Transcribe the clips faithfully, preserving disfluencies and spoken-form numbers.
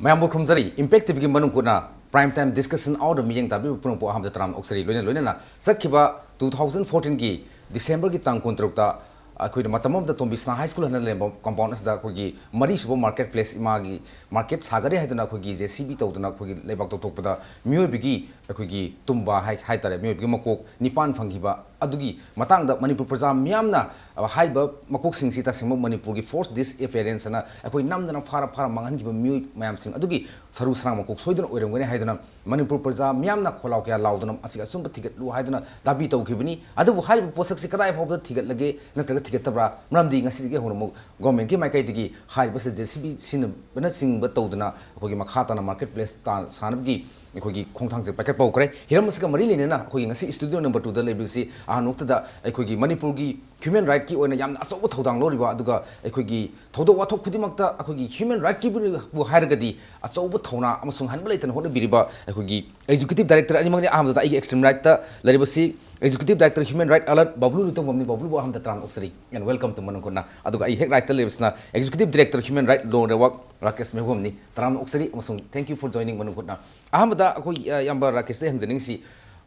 ꯃꯌꯥꯝꯕꯨ ꯈꯨꯔꯨꯝꯖꯔꯤ꯫ Impact ꯇꯤꯚꯤꯒꯤ ꯃꯅꯨꯡ ꯍꯨꯠꯅ Prime Time Discussion Hour ꯗ ꯃꯤꯠꯌꯦꯡ ꯇꯥꯕꯤꯕ ꯄꯨꯝꯅꯃꯛꯄꯨ ꯑꯍꯥꯟꯕꯗ ꯇꯔꯥꯝꯅ ꯑꯣꯛꯆꯔꯤ꯫ ꯂꯣꯏꯅ ꯂꯣꯏꯅꯅ ꯆꯠꯈꯤꯕ two thousand fourteen ꯒꯤ December ꯒꯤ ꯇꯥꯡ ꯀꯨꯟꯇꯔꯨꯛꯇ ꯑꯩꯈꯣꯏꯅ ꯃꯇꯝ ꯑꯃꯗ ꯇꯣꯝꯕꯤꯁꯅꯥ High School ꯍꯥꯏꯅ ꯂꯩꯔꯝꯕ compound ꯑꯁꯤꯗ ꯑꯩꯈꯣꯏꯒꯤ ꯃꯔꯤꯁꯨꯕ market place ꯏꯃꯥꯒꯤ market ꯁꯥꯒꯠꯂꯦ ꯍꯥꯏꯗꯨꯅ ꯑꯩꯈꯣꯏꯒꯤ JCB ꯇꯧꯗꯨꯅ ꯑꯩꯈꯣꯏꯒꯤ ꯂꯩꯕꯥꯛ ꯇꯧꯊꯣꯛꯄꯗ ꯃꯤꯑꯣꯏꯕꯒꯤ ꯑꯩꯈꯣꯏꯒꯤ ꯇꯨꯝꯕ ꯍꯥꯏ-, ꯍꯥꯏꯇꯥꯔꯦ, ꯃꯤꯑꯣꯏꯕꯒꯤ ꯃꯀꯣꯛ ꯅꯤꯄꯥꯟ ꯐꯪꯈꯤꯕ ꯑꯗꯨꯒꯤ ꯃꯇꯥꯡꯗ ꯃꯅꯤꯄꯨꯔ ꯄ꯭ꯔꯖꯥ ꯃꯤꯌꯥꯝꯅ, ꯑ, ꯍꯥꯏꯔꯤꯕ ꯃꯀꯣꯛꯁꯤꯡꯁꯤ ꯇꯁꯦꯡꯕ ꯃꯅꯤꯄꯨꯔꯒꯤ forced disappearance ꯑꯅ ꯑꯩꯈꯣꯏ ꯅꯝꯗꯅ ꯐꯥꯔ ꯐꯥꯔ ꯃꯥꯡꯍꯟꯈꯤꯕ ꯃꯤꯑꯣꯏ ꯃꯌꯥꯝꯁꯤꯡ ꯑꯗꯨꯒꯤ ꯁꯔꯨ ꯁꯔꯥꯡ ꯃꯀꯣꯛ ꯁꯣꯏꯗꯅ ꯑꯣꯏꯔꯝꯒꯅꯤ ꯍꯥꯏꯗꯨꯅ ꯃꯅꯤꯄꯨꯔ ꯄ꯭ꯔꯖꯥ ꯃꯤꯌꯥꯝꯅ ꯈꯣꯜꯂꯥꯎ ꯀꯌꯥ ꯂꯥꯎꯗꯨꯅ ꯃꯁꯤꯒꯤ ꯑꯆꯨꯝꯕ ꯊꯤꯒꯠꯂꯨ ꯍꯥꯏꯗꯨꯅ ꯗꯥꯕꯤ ꯇꯧꯈꯤꯕꯅꯤ꯫ ꯑꯗꯨꯕꯨ ꯍꯥꯏꯔꯤꯕ ꯄꯣꯠꯁꯛꯁꯤ ꯀꯗꯥꯏ ꯐꯥꯎꯕꯗ ꯊꯤꯒꯠꯂꯒꯦ ꯅꯠꯇ꯭ꯔꯒ ꯊꯤꯒꯠꯇꯕ꯭ꯔꯥ? ꯃꯔꯝꯗꯤ ꯉꯁꯤꯗꯒꯤ ꯍꯧꯅ ꯑꯃꯨꯛ government ꯀꯤ ꯃꯥꯏꯀꯩꯗꯒꯤ ꯍꯥꯏꯔꯤꯕꯁꯤ JCB ꯁꯤꯖꯤꯟꯅꯕꯅꯆꯤꯡꯕ ꯇꯧꯗꯨꯅ ꯑꯩꯈꯣꯏꯒꯤ ꯃꯈꯥ ꯇꯥꯅ market place ꯁꯥꯅꯕꯒꯤ ꯑꯩꯈꯣꯏꯒꯤ ꯈꯣꯡꯊꯥꯡꯁꯦ ꯄꯥꯏꯈꯠꯄ ꯍꯧꯈ꯭ꯔꯦ꯫ ꯍꯤꯔꯝ ꯑꯁꯤꯒ ꯃꯔꯤ ꯂꯩꯅꯅ ꯑꯩꯈꯣꯏꯒꯤ ꯉꯁꯤ studio number two ꯗ ꯂꯩꯕꯁꯤ ꯑꯍꯥꯟꯕꯃꯛꯇꯗ ꯑꯩꯈꯣꯏꯒꯤ ꯃꯅꯤꯄꯨꯔꯒꯤ human right ꯀꯤ ꯑꯣꯏꯅ ꯌꯥꯝꯅ ꯑꯆꯧꯕ ꯊꯧꯗꯥꯡ ꯂꯧꯔꯤꯕ, ꯑꯗꯨꯒ ꯑꯩꯈꯣꯏꯒꯤ ꯊꯧꯗꯣꯛ ꯋꯥꯊꯣꯛ ꯈꯨꯗꯤꯡꯃꯛꯇ ꯑꯩꯈꯣꯏꯒꯤ human right ꯀꯤꯕꯨ ꯍꯥꯏꯔꯒꯗꯤ ꯑꯆꯧꯕ ꯊꯧꯅꯥ ꯑꯃꯁꯨꯡ ꯍꯟꯕ ꯂꯩꯇꯅ ꯍꯣꯠꯅꯕꯤꯔꯤꯕ ꯑꯩꯈꯣꯏꯒꯤ executive director, ꯑꯅꯤꯃꯛꯅꯤ꯫ ꯑꯍꯥꯟꯕꯗ ꯑꯩꯒꯤ extreme right ꯇ ꯂꯩꯔꯤꯕꯁꯤ executive director, human right alert ꯕꯕ꯭ꯂꯨ ꯂꯨꯇꯣꯡꯕꯝꯅꯤ꯫ ꯕꯕ꯭ꯂꯨꯕꯨ ꯑꯍꯥꯟꯕꯗ ꯇꯔꯥꯝꯅ ꯑꯣꯛꯆꯔꯤ and welcome to ꯃꯅꯨꯡ ꯍꯨꯠꯅ꯫ ꯑꯗꯨꯒ ꯑꯩ ꯍꯦꯛ right ꯇ ꯂꯩꯕꯁꯤꯅ executive director, human right law network Rakesh ꯃꯦꯍꯨꯕꯝꯅꯤ꯫ ꯇꯔꯥꯝꯅ ꯑꯣꯛꯆꯔꯤ ꯑꯃꯁꯨꯡ thank you for joining ꯃꯅꯨꯡ ꯍꯨꯠꯅ꯫ ꯑꯍꯥꯟꯕꯗ ꯑꯩꯈꯣꯏ, ꯑ, ꯏꯌꯥꯝꯕ ꯔꯥꯀꯦꯁꯇ ꯍꯪꯖꯅꯤꯡꯉꯤꯁꯤ,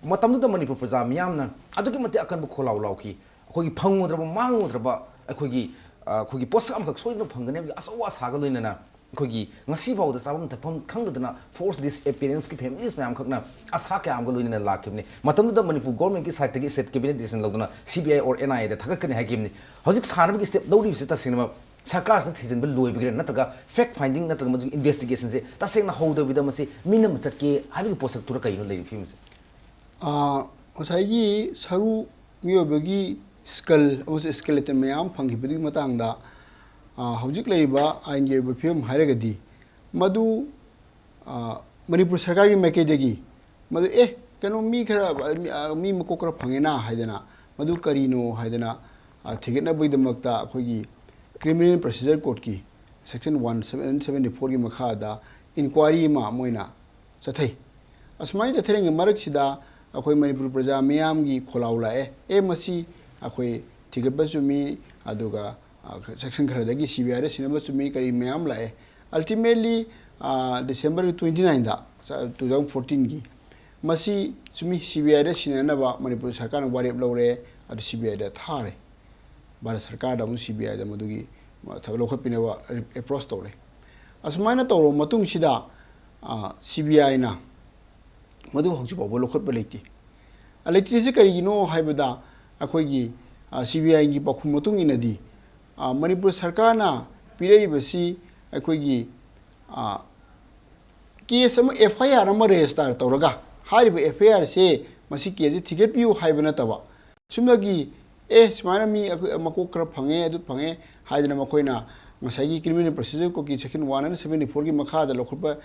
ꯃꯇꯝꯗꯨꯗ ꯃꯅꯤꯄꯨꯔ ꯄ꯭ꯔꯖꯥ ꯃꯤꯌꯥꯝꯅ ꯑꯗꯨꯛꯀꯤ ꯃꯇꯤꯛ ꯑꯀꯟꯕ ꯈꯣꯜꯂꯥꯎ ꯂꯥꯎꯈꯤ꯫ ꯑꯩꯈꯣꯏꯒꯤ ꯐꯪꯉꯨꯗ꯭ꯔꯕ, ꯃꯥꯡꯉꯨꯗ꯭ꯔꯕ ꯑꯩꯈꯣꯏꯒꯤ, ꯑ, ꯑꯩꯈꯣꯏꯒꯤ ꯄꯣꯠꯁꯛ ꯑꯃꯈꯛ ꯁꯣꯏꯗꯅ ꯐꯪꯒꯅꯤ ꯍꯥꯏꯕꯒꯤ ꯑꯆꯧꯕ ꯑꯁꯥꯒ ꯂꯣꯏꯅꯅ ꯑꯩꯈꯣꯏꯒꯤ ꯉꯁꯤ ꯐꯥꯎꯗ ꯆꯥꯐꯝ ꯊꯛꯐꯝ ꯈꯪꯗꯗꯅ forced disappearance ꯀꯤ families ꯃꯌꯥꯝꯈꯛꯅ ꯑꯁꯥ ꯀꯌꯥ ꯑꯃꯒ ꯂꯣꯏꯅꯅ ꯂꯥꯛꯈꯤꯕꯅꯤ꯫ ꯃꯇꯝꯗꯨꯗ ꯃꯅꯤꯄꯨꯔ government ꯀꯤ side ꯇꯒꯤ state cabinet decision ꯂꯧꯗꯨꯅ CBI or NIA ꯗ ꯊꯥꯒꯠꯀꯅꯤ ꯍꯥꯏꯈꯤꯕꯅꯤ꯫ ꯍꯧꯖꯤꯛ ꯁꯥꯟꯅꯕꯒꯤ step ꯂꯧꯔꯤꯕꯁꯤ ꯇꯁꯦꯡꯅꯃꯛ ꯁꯔꯀꯥꯔꯁꯤꯅ ꯊꯤꯖꯤꯟꯕ ꯂꯣꯏꯕꯒꯤꯔ ꯅꯠꯇ꯭ꯔꯒ fact finding ꯅꯠꯇ꯭ꯔꯒ ꯃꯗꯨꯒꯤ investigation ꯁꯦ ꯇꯁꯦꯡꯅ ꯍꯧꯗꯕꯤꯗ ꯃꯁꯤ ꯃꯤꯅꯝ ꯆꯠꯀꯦ ꯍꯥꯏꯕꯒꯤ ꯄꯣꯠꯁꯛꯇꯨꯔ ꯀꯩꯅꯣ ꯂꯩꯔꯤꯕ ꯐꯤꯕꯝꯁꯦ? ꯑꯥ, ꯉꯁꯥꯏꯒꯤ ꯁꯔꯨ ꯃꯤꯑꯣꯏꯕꯒꯤ skull ꯑꯃꯁꯨꯡ skeleton ꯃꯌꯥꯝ ꯐꯪꯈꯤꯕꯗꯨꯒꯤ ꯃꯇꯥꯡꯗ, ꯑꯥ, ꯍꯧꯖꯤꯛ ꯂꯩꯔꯤꯕ ꯑꯥꯏꯟꯒꯤ ꯑꯣꯏꯕ ꯐꯤꯕꯝ ꯍꯥꯏꯔꯒꯗꯤ ꯃꯗꯨ, ꯑꯥ, ꯃꯅꯤꯄꯨꯔ ꯁꯔꯀꯥꯔꯒꯤ ꯃꯥꯏꯀꯩꯗꯒꯤ ꯃꯗꯨ, "ꯑꯦ, ꯀꯩꯅꯣ, ꯃꯤ ꯈꯔ, ꯃꯤ, ꯑꯥ, ꯃꯤ ꯃꯀꯣꯛ ꯈꯔ ꯐꯪꯉꯦꯅ" ꯍꯥꯏꯗꯅ, ꯃꯗꯨ ꯀꯔꯤꯅꯣ ꯍꯥꯏꯗꯅ, ꯑꯥ, ꯊꯤꯒꯠꯅꯕꯒꯤꯗꯃꯛꯇ ꯑꯩꯈꯣꯏꯒꯤ Criminal Procedure Code ꯀꯤ section one seven seventy four ꯒꯤ ꯃꯈꯥꯗ inquiry ꯑꯃ ꯃꯣꯏꯅ ꯆꯠꯊꯩ꯫ ꯑꯁꯨꯃꯥꯏꯅ ꯆꯠꯊꯔꯤꯉꯩ ꯃꯔꯛꯁꯤꯗ ꯑꯩꯈꯣꯏ ꯃꯅꯤꯄꯨꯔ ꯄ꯭ꯔꯖꯥ ꯃꯤꯌꯥꯝꯒꯤ ꯈꯣꯜꯂꯥꯎ ꯂꯥꯛꯑꯦ, "ꯑꯦ, ꯃꯁꯤ ꯑꯩꯈꯣꯏ ꯊꯤꯒꯠꯄ ꯆꯨꯝꯃꯤ", ꯑꯗꯨꯒ, ꯑ, section ꯈꯔꯗꯒꯤ CBI ꯗ ꯁꯤꯟꯅꯕ ꯆꯨꯝꯃꯤ, ꯀꯔꯤ ꯃꯌꯥꯝ ꯂꯥꯛꯑꯦ꯫ Ultimately, ꯗꯤꯁꯦꯝꯕꯔꯒꯤ ꯇ꯭ꯋꯦꯟꯇꯤ ꯅꯥꯏꯟꯗ, ꯇꯨ ꯊꯥꯎꯖꯟ ꯐꯣꯔꯇꯤꯟꯒꯤ, ꯃꯁꯤ ꯆꯨꯝꯃꯤ, ꯁꯤ ꯕꯤ ꯑꯥꯏꯗ ꯁꯤꯟꯅꯅꯕ ꯃꯅꯤꯄꯨꯔ ꯁꯔꯀꯥꯔꯅ ꯋꯥꯔꯦꯞ ꯂꯧꯔꯦ, ꯑꯗꯨ ꯁꯤ ꯕꯤ ꯑꯥꯏꯗ ꯊꯥꯔꯦ꯫ ꯚꯥꯔꯠ ꯁꯔꯀꯥꯔꯗ ꯑꯃꯨꯛ ꯁꯤ ꯕꯤ ꯑꯥꯏꯗ ꯃꯗꯨꯒꯤ ꯊꯕꯛ ꯂꯧꯈꯠꯄꯤꯅꯕ ꯑꯦꯄ꯭ꯔꯣꯁ ꯇꯧꯔꯦ꯫ ꯑꯁꯨꯃꯥꯏꯅ ꯇꯧꯔꯕ ꯃꯇꯨꯡꯁꯤꯗ, ꯁꯤ ꯕꯤ ꯑꯥꯏꯅ ꯃꯗꯨ ꯍꯧꯖꯤꯛ ꯐꯥꯎꯕ ꯂꯧꯈꯠꯄ ꯂꯩꯇꯦ꯫ ꯂꯩꯇ꯭ꯔꯤꯁꯤ ꯀꯔꯤꯒꯤꯅꯣ ꯍꯥꯏꯕꯗ, ꯑꯩꯈꯣꯏꯒꯤ ꯁꯤ ꯕꯤ ꯑꯥꯏꯒꯤ ꯄꯥꯎꯈꯨꯝ ꯃꯇꯨꯡ ꯏꯟꯅꯗꯤ, ꯃꯅꯤꯄꯨꯔ ꯁꯔꯀꯥꯔꯅ ꯄꯤꯔꯛꯏꯕꯁꯤ ꯑꯩꯈꯣꯏꯒꯤ ꯀꯦꯁ ꯑꯃ, ꯑꯦꯐ ꯑꯥꯏ ꯑꯥꯔ ꯑꯃ ꯔꯦꯖꯤꯁꯇꯥꯔ ꯇꯧꯔꯒ, ꯍꯥꯏꯔꯤꯕ ꯑꯦꯐ ꯑꯥꯏ ꯑꯥꯔꯁꯦ, ꯃꯁꯤ ꯀꯦꯁꯁꯦ ꯊꯤꯒꯠꯄꯤꯌꯨ ꯍꯥꯏꯕ ꯅꯠꯇꯕ, ꯁꯨꯝꯅꯒꯤ, ꯑꯦ, ꯁꯨꯃꯥꯏꯅ ꯃꯤ ꯑꯩꯈꯣꯏ ꯃꯀꯣꯛ ꯈꯔ ꯐꯪꯉꯦ, ꯑꯗꯨ ꯐꯪꯉꯦ ꯍꯥꯏꯗꯅ ꯃꯈꯣꯏꯅ ꯉꯁꯥꯏꯒꯤ Criminal Procedure Codeꯀꯤ Section one hundred seventy fourꯒꯤ ꯃꯈꯥꯗ ꯂꯧꯈꯠꯄ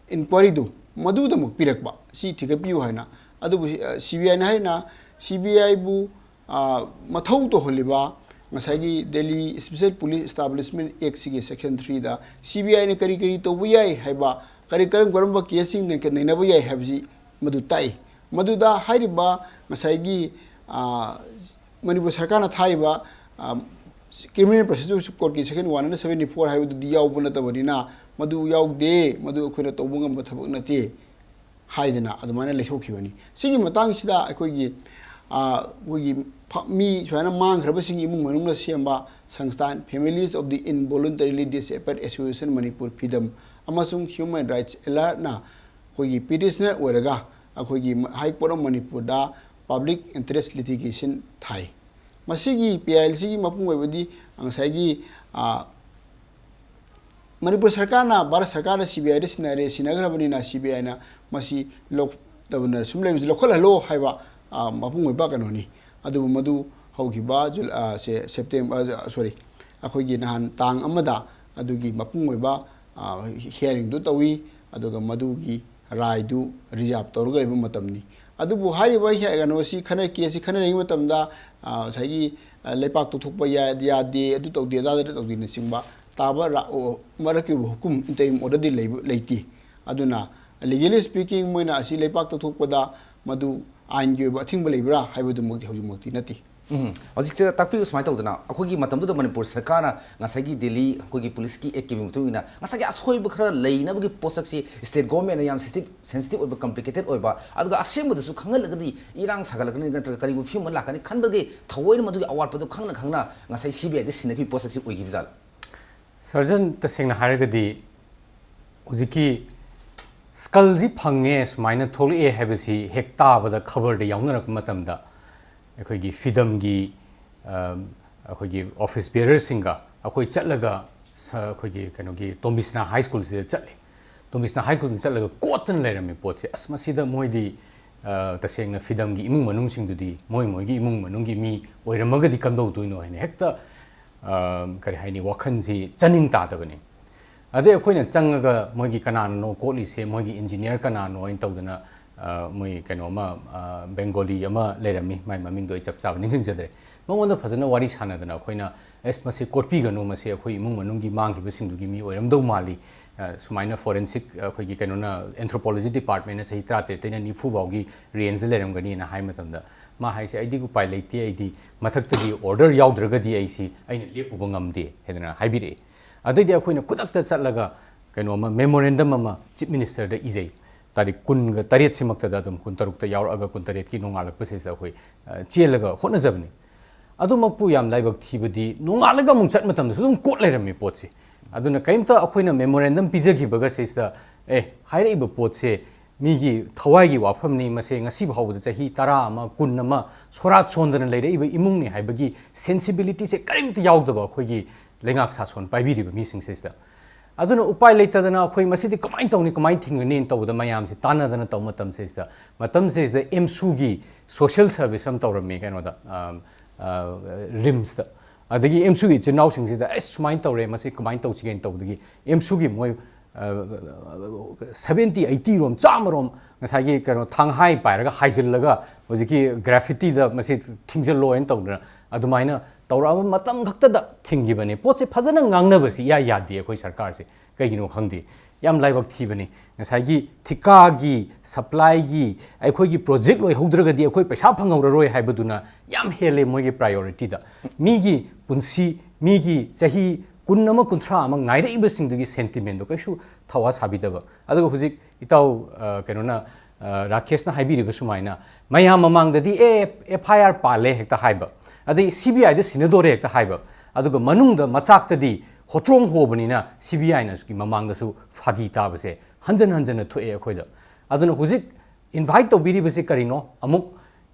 ꯏꯟꯀ꯭ꯋꯥꯔꯤꯗꯨ ꯃꯗꯨꯗꯃꯛ ꯄꯤꯔꯛꯄ, ꯁꯤ ꯊꯤꯒꯠꯄꯤꯌꯨ ꯍꯥꯏꯅ꯫ ꯑꯗꯨꯕꯨ ꯁꯤ ꯕꯤ ꯑꯥꯏꯅ ꯍꯥꯏꯔꯤꯅ, ꯁꯤ ꯕꯤ ꯑꯥꯏꯕꯨ ꯃꯊꯧ ꯇꯧꯍꯜꯂꯤꯕ ꯉꯁꯥꯏꯒꯤ Delhi Special Police Establishment Actꯁꯤꯒꯤ Section threeꯗ C B ꯑꯥꯏꯅ ꯀꯔꯤ ꯀꯔꯤ ꯇꯧꯕ ꯌꯥꯏ ꯍꯥꯏꯕ, ꯀꯔꯤ, ꯀꯔꯝ ꯀꯔꯝꯕ ꯀꯦꯁꯁꯤꯡ ꯅꯩꯅꯕ ꯌꯥꯏ ꯍꯥꯏꯕꯁꯤ ꯃꯗꯨ ꯇꯥꯛꯏ꯫ ꯃꯗꯨꯗ ꯍꯥꯏꯔꯤꯕ ꯉꯁꯥꯏꯒꯤ ꯃꯅꯤꯄꯨꯔ ꯁꯔꯀꯥꯔꯅ ꯊꯥꯔꯤꯕ Criminal Procedure Codeꯀꯤ Section one hundred seventy four ꯍꯥꯏꯕꯗꯨꯗꯤ ꯌꯥꯎꯕ ꯅꯠꯇꯕꯅꯤꯅ, ꯃꯗꯨ ꯌꯥꯎꯗꯦ, ꯃꯗꯨ ꯑꯩꯈꯣꯏꯅ ꯇꯧꯕ ꯉꯝꯕ ꯊꯕꯛ ꯅꯠꯇꯦ ꯍꯥꯏꯗꯅ ꯑꯗꯨꯃꯥꯏꯅ ꯂꯩꯊꯣꯛꯈꯤꯕꯅꯤ꯫ ꯁꯤꯒꯤ ꯃꯇꯥꯡꯁꯤꯗ ꯑꯩꯈꯣꯏꯒꯤ, ꯑꯩꯈꯣꯏꯒꯤ ꯃꯤ ꯁꯨꯃꯥꯏꯅ ꯃꯥꯡꯈ꯭ꯔꯕꯁꯤꯡꯒꯤ ꯏꯃꯨꯡ ꯃꯅꯨꯡꯅ ꯁꯦꯝꯕ ꯁꯪꯁꯊꯥꯟ Families of the Involuntarily Disappeared Association Manipur, ꯐꯤꯗꯝ, ꯑꯃꯁꯨꯡ Human Rights Alertꯅ ꯑꯩꯈꯣꯏꯒꯤ ꯄꯤꯇꯤꯁꯅꯔ ꯑꯣꯏꯔꯒ ꯑꯩꯈꯣꯏꯒꯤ High Court of Manipurꯗ Public Interest Litigation ꯊꯥꯏ꯫ ꯃꯁꯤꯒꯤ ꯄꯤ ꯑꯥꯏ ꯑꯦꯜ ꯁꯤꯒꯤ ꯃꯄꯨꯡ ꯑꯣꯏꯕꯗꯤ ꯉꯁꯥꯏꯒꯤ ꯃꯅꯤꯄꯨꯔ ꯁꯔꯀꯥꯔꯅ ꯚꯥꯔꯠ ꯁꯔꯀꯥꯔꯗ ꯁꯤ ꯕꯤ ꯑꯥꯏꯗ ꯁꯤꯟꯅꯔꯦ, ꯁꯤꯟꯅꯈ꯭ꯔꯕꯅꯤꯅ ꯁꯤ ꯕꯤ ꯑꯥꯏꯅ ꯃꯁꯤ ꯂꯧꯗꯕꯅ ꯁꯨꯝ ꯂꯩꯕꯁꯤ ꯂꯧꯈꯠꯍꯜꯂꯣ ꯍꯥꯏꯕ ꯃꯄꯨꯡ ꯑꯣꯏꯕ ꯀꯩꯅꯣꯅꯤ꯫ ꯑꯗꯨꯕꯨ ꯃꯗꯨ ꯍꯧꯈꯤꯕ ꯁꯦ ꯁꯦꯞꯇꯦꯝꯕꯔ, ꯁꯣꯔꯤ, ꯑꯩꯈꯣꯏꯒꯤ ꯅꯍꯥꯟ ꯇꯥꯡ ꯑꯃꯗ ꯑꯗꯨꯒꯤ ꯃꯄꯨꯡ ꯑꯣꯏꯕ ꯍꯤꯌꯥꯔꯤꯡꯗꯨ ꯇꯧꯏ꯫ ꯑꯗꯨꯒ ꯃꯗꯨꯒꯤ ꯔꯥꯏꯗꯨ ꯔꯤꯖꯥꯔꯕ ꯇꯧꯔꯒ ꯂꯩꯕ ꯃꯇꯝꯅꯤ꯫ ꯑꯗꯨꯕꯨ ꯍꯥꯏꯔꯤꯕ ꯀꯩꯅꯣꯁꯤ ꯈꯟꯅ, ꯀꯦꯁꯁꯤ ꯈꯟꯅꯔꯤꯉꯩ ꯃꯇꯝꯗ ꯉꯁꯥꯏꯒꯤ ꯂꯩꯄꯥꯛ ꯇꯧꯊꯣꯛꯄ ꯌꯥꯗꯦ, ꯑꯗꯨ ꯇꯧꯗꯦ, ꯑꯗꯥ ꯇꯧꯗꯦꯅꯆꯤꯡꯕ ꯇꯥꯕ ꯃꯔꯛꯀꯤ ꯑꯣꯏꯕ ꯍꯨꯀꯨꯝ, interim orderꯗꯤ ꯂꯩꯇꯦ꯫ ꯑꯗꯨꯅ legally speaking ꯃꯣꯏꯅ ꯑꯁꯤ ꯂꯩꯄꯥꯛ ꯇꯧꯊꯣꯛꯄꯗ ꯃꯗꯨ ꯑꯥꯏꯟꯒꯤ ꯑꯣꯏꯕ ꯑꯊꯤꯡꯕ ꯂꯩꯕ꯭ꯔꯥ ꯍꯥꯏꯕꯗꯨꯃꯛꯇꯤ ꯍꯧꯖꯤꯛꯃꯛꯇꯤ ꯅꯠꯇꯦ꯫ ꯎꯝ, ꯍꯧꯖꯤꯛꯁꯦ ꯇꯥꯛꯄꯤꯌꯨ, ꯁꯨꯃꯥꯏꯅ ꯇꯧꯗꯅ, ꯑꯩꯈꯣꯏꯒꯤ ꯃꯇꯝꯗꯨꯗ ꯃꯅꯤꯄꯨꯔ ꯁꯔꯀꯥꯔꯅ ꯉꯁꯥꯏꯒꯤ ꯗꯦꯜꯂꯤ ꯑꯩꯈꯣꯏꯒꯤ ꯄꯨꯂꯤꯁꯀꯤ ꯑꯦꯛꯀꯤ ꯃꯇꯨꯡ ꯏꯟꯅ ꯉꯁꯥꯏꯒꯤ ꯑꯁꯣꯏꯕ ꯈꯔ ꯂꯩꯅꯕꯒꯤ ꯄꯣꯠꯁꯛꯁꯤ ꯁ꯭ꯇꯦꯠ ꯒꯣꯔꯃꯦꯟꯅ ꯌꯥꯝ ꯁꯦꯟꯁꯤꯇꯤꯞ, ꯁꯦꯟꯁꯤꯇꯤꯞ ꯑꯣꯏꯕ, ꯀꯝꯄ꯭ꯂꯤꯀꯦꯇꯦꯠ ꯑꯣꯏꯕ, ꯑꯗꯨꯒ ꯑꯁꯦꯡꯕꯗꯨꯁꯨ ꯈꯪꯍꯜꯂꯒꯗꯤ ꯏꯔꯥꯡ ꯁꯥꯒꯠꯂꯛꯀꯅꯤ ꯅꯠꯇ꯭ꯔꯒ ꯀꯔꯤꯒꯨꯝꯕ ꯐꯤꯕꯝ ꯑꯃ ꯂꯥꯛꯀꯅꯤ ꯈꯟꯕꯒꯤ ꯊꯑꯣꯏꯅ ꯃꯗꯨꯒꯤ ꯑꯋꯥꯠꯄꯗꯨ ꯈꯪꯅ ꯈꯪꯅ ꯉꯁꯥꯏ ꯁꯤ ꯕꯤ ꯑꯥꯏꯗ ꯁꯤꯟꯅꯈꯤꯕ ꯄꯣꯠꯁꯛꯁꯤ ꯑꯣꯏꯈꯤꯕ ꯖꯥꯠꯂ? ꯁꯔꯖꯟ, ꯇꯁꯦꯡꯅ ꯍꯥꯏꯔꯒꯗꯤ ꯍꯧꯖꯤꯛꯀꯤ ꯁ꯭ꯀꯜꯁꯤ ꯐꯪꯉꯦ, ꯁꯨꯃꯥꯏꯅ ꯊꯣꯛꯂꯛꯑꯦ ꯍꯥꯏꯕꯁꯤ ꯍꯦꯛ ꯇꯥꯕꯗ, ꯈꯕꯔꯗ ꯌꯥꯎꯅꯔꯛꯄ ꯃꯇꯝꯗ, ꯑꯩꯈꯣꯏꯒꯤ ꯐꯤꯗꯝꯒꯤ, ꯑꯝ, ꯑꯩꯈꯣꯏꯒꯤ ꯑꯣꯐꯤꯁ ꯕꯤꯌꯔꯔꯁꯤꯡꯒ ꯑꯩꯈꯣꯏ ꯆꯠꯂꯒ, ꯁ-, ꯑꯩꯈꯣꯏꯒꯤ ꯀꯩꯅꯣꯒꯤ ꯇꯣꯝꯕꯤꯁꯅꯥ ꯍꯥꯏ ꯁ꯭ꯀꯨꯜꯁꯤꯗ ꯆꯠꯂꯦ꯫ ꯇꯣꯝꯕꯤꯁꯅꯥ ꯍꯥꯏ ꯁ꯭ꯀꯨꯜꯗ ꯆꯠꯂꯒ ꯀꯣꯠꯇꯅ ꯂꯩꯔꯝꯃꯤ ꯄꯣꯠꯁꯦ꯫ ꯑꯁ, ꯃꯁꯤꯗ ꯃꯣꯏꯗꯤ, ꯑ, ꯇꯁꯦꯡꯅ ꯐꯤꯗꯝꯒꯤ ꯏꯃꯨꯡ ꯃꯅꯨꯡꯁꯤꯡꯗꯨꯗꯤ ꯃꯣꯏ ꯃꯣꯏꯒꯤ ꯏꯃꯨꯡ ꯃꯅꯨꯡꯒꯤ ꯃꯤ ꯑꯣꯏꯔꯝꯃꯒꯗꯤ ꯀꯝꯗꯧꯗꯣꯏꯅꯣ ꯍꯥꯏꯅ ꯍꯦꯛꯇ, ꯑ, ꯀꯔꯤ ꯍꯥꯏꯅꯤ, ꯋꯥꯈꯜꯁꯤ ꯆꯥꯅꯤꯡ ꯇꯥꯗꯕꯅꯤ꯫ ꯑꯗꯩ ꯑꯩꯈꯣꯏꯅ ꯆꯪꯉꯒ ꯃꯣꯏꯒꯤ ꯀꯅꯥꯅꯅꯣ ꯀꯣꯠꯂꯤꯁꯦ, ꯃꯣꯏꯒꯤ ꯏꯟꯖꯤꯅꯤꯌꯔ ꯀꯅꯥꯅꯣ ꯍꯥꯏꯅ ꯇꯧꯗꯅ, ꯑ, ꯃꯣꯏ ꯀꯩꯅꯣ ꯑꯃ, ꯑ, ꯕꯦꯡꯒꯣꯂꯤ ꯑꯃ ꯂꯩꯔꯝꯃꯤ, ꯃꯥꯏ ꯃꯃꯤꯡꯗꯣ ꯑꯩ ꯆꯞ ꯆꯥꯕ ꯅꯤꯡꯁꯤꯡꯖꯗ꯭ꯔꯦ꯫ ꯃꯉꯣꯟꯗ ꯐꯖꯅ ꯋꯥꯔꯤ ꯁꯥꯟꯅꯗꯅ ꯑꯩꯈꯣꯏꯅ, "ꯑꯦꯁ, ꯃꯁꯤ ꯀꯣꯠꯄꯤꯒꯅꯨ, ꯃꯁꯤ ꯑꯩꯈꯣꯏ ꯏꯃꯨꯡ ꯃꯅꯨꯡꯒꯤ ꯃꯥꯡꯈꯤꯕꯁꯤꯡꯗꯨꯒꯤ ꯃꯤ ꯑꯣꯏꯔꯝꯗꯧ ꯃꯥꯜꯂꯤ, ꯑ, ꯁꯨꯃꯥꯏꯅ ꯐꯣꯔꯦꯟꯁꯤꯛ ꯑꯩꯈꯣꯏꯒꯤ ꯀꯩꯅꯣꯅ, ꯑꯦꯟꯊ꯭ꯔꯣꯄꯣꯂꯣꯖꯤ ꯗꯤꯄꯥꯔꯠꯃꯦꯟꯅ ꯆꯍꯤ ꯇꯔꯥꯇꯔꯦꯠꯇꯩꯅ ꯅꯤꯐꯨ ꯐꯥꯎꯒꯤ ꯔꯦꯟꯖꯇ ꯂꯩꯔꯝꯒꯅꯤꯅ" ꯍꯥꯏ ꯃꯇꯝꯗ, ꯃꯥ ꯍꯥꯏꯁꯦ, "ꯑꯩꯗꯤ ꯎꯄꯥꯏ ꯂꯩꯇꯦ, ꯑꯩꯗꯤ ꯃꯊꯛꯇꯒꯤ ꯑꯣꯔꯗꯔ ꯌꯥꯎꯗ꯭ꯔꯒꯗꯤ ꯑꯩꯁꯤ ꯑꯩꯅ ꯂꯦꯞꯄꯨꯕ ꯉꯝꯗꯦ" ꯍꯥꯏꯗꯅ ꯍꯥꯏꯕꯤꯔꯛꯑꯦ꯫ ꯑꯗꯩꯗꯤ ꯑꯩꯈꯣꯏꯅ ꯈꯨꯗꯛꯇ ꯆꯠꯂꯒ ꯀꯩꯅꯣ ꯑꯃ, ꯃꯦꯃꯣꯔꯦꯟꯗꯝ ꯑꯃ ꯆꯤꯐ ꯃꯤꯅꯤꯁꯇꯔꯗ ꯏꯖꯩ꯫ ꯇꯥꯔꯤꯛ ꯀꯨꯟꯒ ꯇꯔꯦꯠꯁꯤꯃꯛꯇꯗ, ꯑꯗꯨꯝ ꯀꯨꯟꯇꯔꯨꯛꯇ ꯌꯥꯎꯔꯛꯑꯒ ꯀꯨꯟꯇꯔꯦꯠꯀꯤ ꯅꯣꯡꯉꯥꯜꯂꯛꯄꯁꯤꯗ ꯑꯩꯈꯣꯏ, ꯑ, ꯆꯦꯜꯂꯒ ꯍꯣꯠꯅꯖꯕꯅꯤ꯫ ꯑꯗꯨꯃꯛꯄꯨ ꯌꯥꯝ ꯂꯥꯏꯕꯛ ꯊꯤꯕꯗꯤ, ꯅꯣꯡꯉꯥꯜꯂꯒ ꯑꯃꯨꯛ ꯆꯠ ꯃꯇꯝꯗꯁꯨ ꯑꯗꯨꯝ ꯀꯣꯠ ꯂꯩꯔꯝꯃꯤ ꯄꯣꯠꯁꯤ꯫ ꯑꯗꯨꯅ ꯀꯔꯤꯝꯇ ꯑꯩꯈꯣꯏꯅ ꯃꯦꯃꯣꯔꯦꯟꯗꯝ ꯄꯤꯖꯈꯤꯕꯒ ꯁꯤꯁꯤꯗ, "ꯑꯦ, ꯍꯥꯏꯔꯛꯏꯕ ꯄꯣꯠꯁꯦ ꯃꯤꯒꯤ ꯊꯋꯥꯏꯒꯤ ꯋꯥꯐꯝꯅꯤ, ꯃꯁꯦ ꯉꯁꯤ ꯐꯥꯎꯕꯗ ꯆꯍꯤ ꯇꯔꯥ ꯑꯃ, ꯀꯨꯟ ꯑꯃ ꯁꯣꯔꯥꯠ ꯁꯣꯟꯗꯅ ꯂꯩꯔꯛꯏꯕ ꯏꯃꯨꯡꯅꯤ" ꯍꯥꯏꯕꯒꯤ ꯁꯦꯟꯁꯤꯕꯤꯂꯤꯇꯤꯁꯦ ꯀꯔꯤꯝꯇ ꯌꯥꯎꯗꯕ ꯑꯩꯈꯣꯏꯒꯤ ꯂꯩꯉꯥꯛ ꯁꯥꯁꯣꯟ ꯄꯥꯏꯕꯤꯔꯤꯕ ꯃꯤꯁꯤꯡꯁꯤꯗ꯫ ꯑꯗꯨꯅ ꯎꯄꯥꯏ ꯂꯩꯇꯗꯅ ꯑꯩꯈꯣꯏ ꯃꯁꯤꯗꯤ ꯀꯃꯥꯏꯅ ꯇꯧꯅꯤ, ꯀꯃꯥꯏꯅ ꯊꯤꯡꯒꯅꯤꯅ ꯇꯧꯕꯗ, ꯃꯌꯥꯝꯁꯤ ꯇꯥꯟꯅꯗꯅ ꯇꯧꯕ ꯃꯇꯝꯁꯤꯗ, ꯃꯇꯝꯁꯤꯗ ꯑꯦꯝꯁꯨꯒꯤ ꯁꯣꯁꯤꯌꯦꯜ ꯁꯔꯚꯤꯁ ꯑꯃ ꯇꯧꯔꯝꯃꯤ ꯀꯩꯅꯣꯗ, ꯑꯝ, ꯑ, ꯔꯤꯝꯁꯇ꯫ ꯑꯗꯒꯤ ꯑꯦꯝꯁꯨꯒꯤ ꯏꯆꯤꯟ ꯏꯅꯥꯎꯁꯤꯡꯁꯤꯗ, "ꯑꯁ, ꯁꯨꯃꯥꯏꯅ ꯇꯧꯔꯦ, ꯃꯁꯤ ꯀꯃꯥꯏꯅ ꯇꯧꯁꯤꯒꯦꯅ" ꯇꯧꯕꯗꯒꯤ, ꯑꯦꯝꯁꯨꯒꯤ ꯃꯣꯏ, ꯑ, ꯁꯚꯦꯟꯇꯤ, ꯑꯩꯠꯇꯤ ꯔꯣꯝ, ꯆꯥꯝꯃ ꯔꯣꯝ ꯉꯁꯥꯏꯒꯤ ꯀꯩꯅꯣ ꯊꯥꯡꯍꯥꯏ ꯄꯥꯏꯔꯒ ꯍꯥꯏꯖꯤꯜꯂꯒ ꯍꯧꯖꯤꯛꯀꯤ ꯒ꯭ꯔꯥꯐꯤꯇꯤꯗ ꯃꯁꯤ ꯊꯤꯡꯖꯤꯜꯂꯣ ꯍꯥꯏꯅ ꯇꯧꯗꯅ ꯑꯗꯨꯃꯥꯏꯅ ꯇꯧꯔꯛꯑꯕ ꯃꯇꯝ ꯈꯛꯇꯗ ꯊꯤꯡꯈꯤꯕꯅꯤ꯫ ꯄꯣꯠꯁꯦ ꯐꯖꯅ ꯉꯥꯡꯅꯕꯁꯤ ꯏꯌꯥ ꯌꯥꯗꯦ ꯑꯩꯈꯣꯏ ꯁꯔꯀꯥꯔꯁꯦ꯫ ꯀꯩꯒꯤꯅꯣ ꯈꯪꯗꯦ꯫ ꯌꯥꯝ ꯂꯥꯏꯕꯛ ꯊꯤꯕꯅꯤ꯫ ꯉꯁꯥꯏꯒꯤ ꯊꯤꯀꯥꯒꯤ, ꯁꯄ꯭ꯂꯥꯏꯒꯤ, ꯑꯩꯈꯣꯏꯒꯤ ꯄ꯭ꯔꯣꯖꯦꯛ ꯂꯣꯏꯍꯧꯗ꯭ꯔꯒꯗꯤ ꯑꯩꯈꯣꯏ ꯄꯩꯁꯥ ꯐꯪꯍꯧꯔꯔꯣꯏ ꯍꯥꯏꯕꯗꯨꯅ ꯌꯥꯝ ꯍꯦꯜꯂꯦ ꯃꯣꯏꯒꯤ ꯄ꯭ꯔꯥꯏꯌꯣꯔꯤꯇꯤꯗ꯫ ꯃꯤꯒꯤ ꯄꯨꯟꯁꯤ, ꯃꯤꯒꯤ ꯆꯍꯤ ꯀꯨꯟ ꯑꯃ, ꯀꯨꯟꯊ꯭ꯔꯥ ꯑꯃ ꯉꯥꯏꯔꯛꯏꯕꯁꯤꯡꯗꯨꯒꯤ ꯁꯦꯟꯇꯤꯃꯦꯟꯗꯣ ꯀꯩꯁꯨ ꯊꯋꯥ ꯁꯥꯕꯤꯗꯕ꯫ ꯑꯗꯨꯒ ꯍꯧꯖꯤꯛ ꯏꯇꯥꯎ, ꯑ, ꯀꯩꯅꯣꯅ, ꯑ, ꯔꯥꯀꯦꯁꯅ ꯍꯥꯏꯕꯤꯔꯤꯕ ꯁꯨꯃꯥꯏꯅ, ꯃꯌꯥꯝ ꯃꯃꯥꯡꯗꯗꯤ, "ꯑꯦ, ꯑꯦꯐ ꯑꯥꯏ ꯑꯥꯔ ꯄꯥꯜꯂꯦ" ꯍꯦꯛꯇ ꯍꯥꯏꯕ, ꯑꯗꯩ ꯁꯤ ꯕꯤ ꯑꯥꯏꯗ ꯁꯤꯟꯅꯗꯣꯔꯦ ꯍꯦꯛꯇ ꯍꯥꯏꯕ, ꯑꯗꯨꯒ ꯃꯅꯨꯡꯗ ꯃꯆꯥꯛꯇꯗꯤ ꯍꯣꯇ꯭ꯔꯣꯡ ꯍꯣꯕꯅꯤꯅ ꯁꯤ ꯕꯤ ꯑꯥꯏꯅ ꯃꯃꯥꯡꯗꯁꯨ ꯐꯥꯒꯤ ꯇꯥꯕꯁꯦ ꯍꯟꯖꯟ ꯍꯟꯖꯟꯅ ꯊꯣꯛꯑꯦ ꯑꯩꯈꯣꯏꯗ꯫ ꯑꯗꯨꯅ ꯍꯧꯖꯤꯛ ꯏꯟꯚꯥꯏꯠ ꯇꯧꯕꯤꯔꯤꯕꯁꯤ ꯀꯔꯤꯅꯣ? ꯑꯃꯨꯛ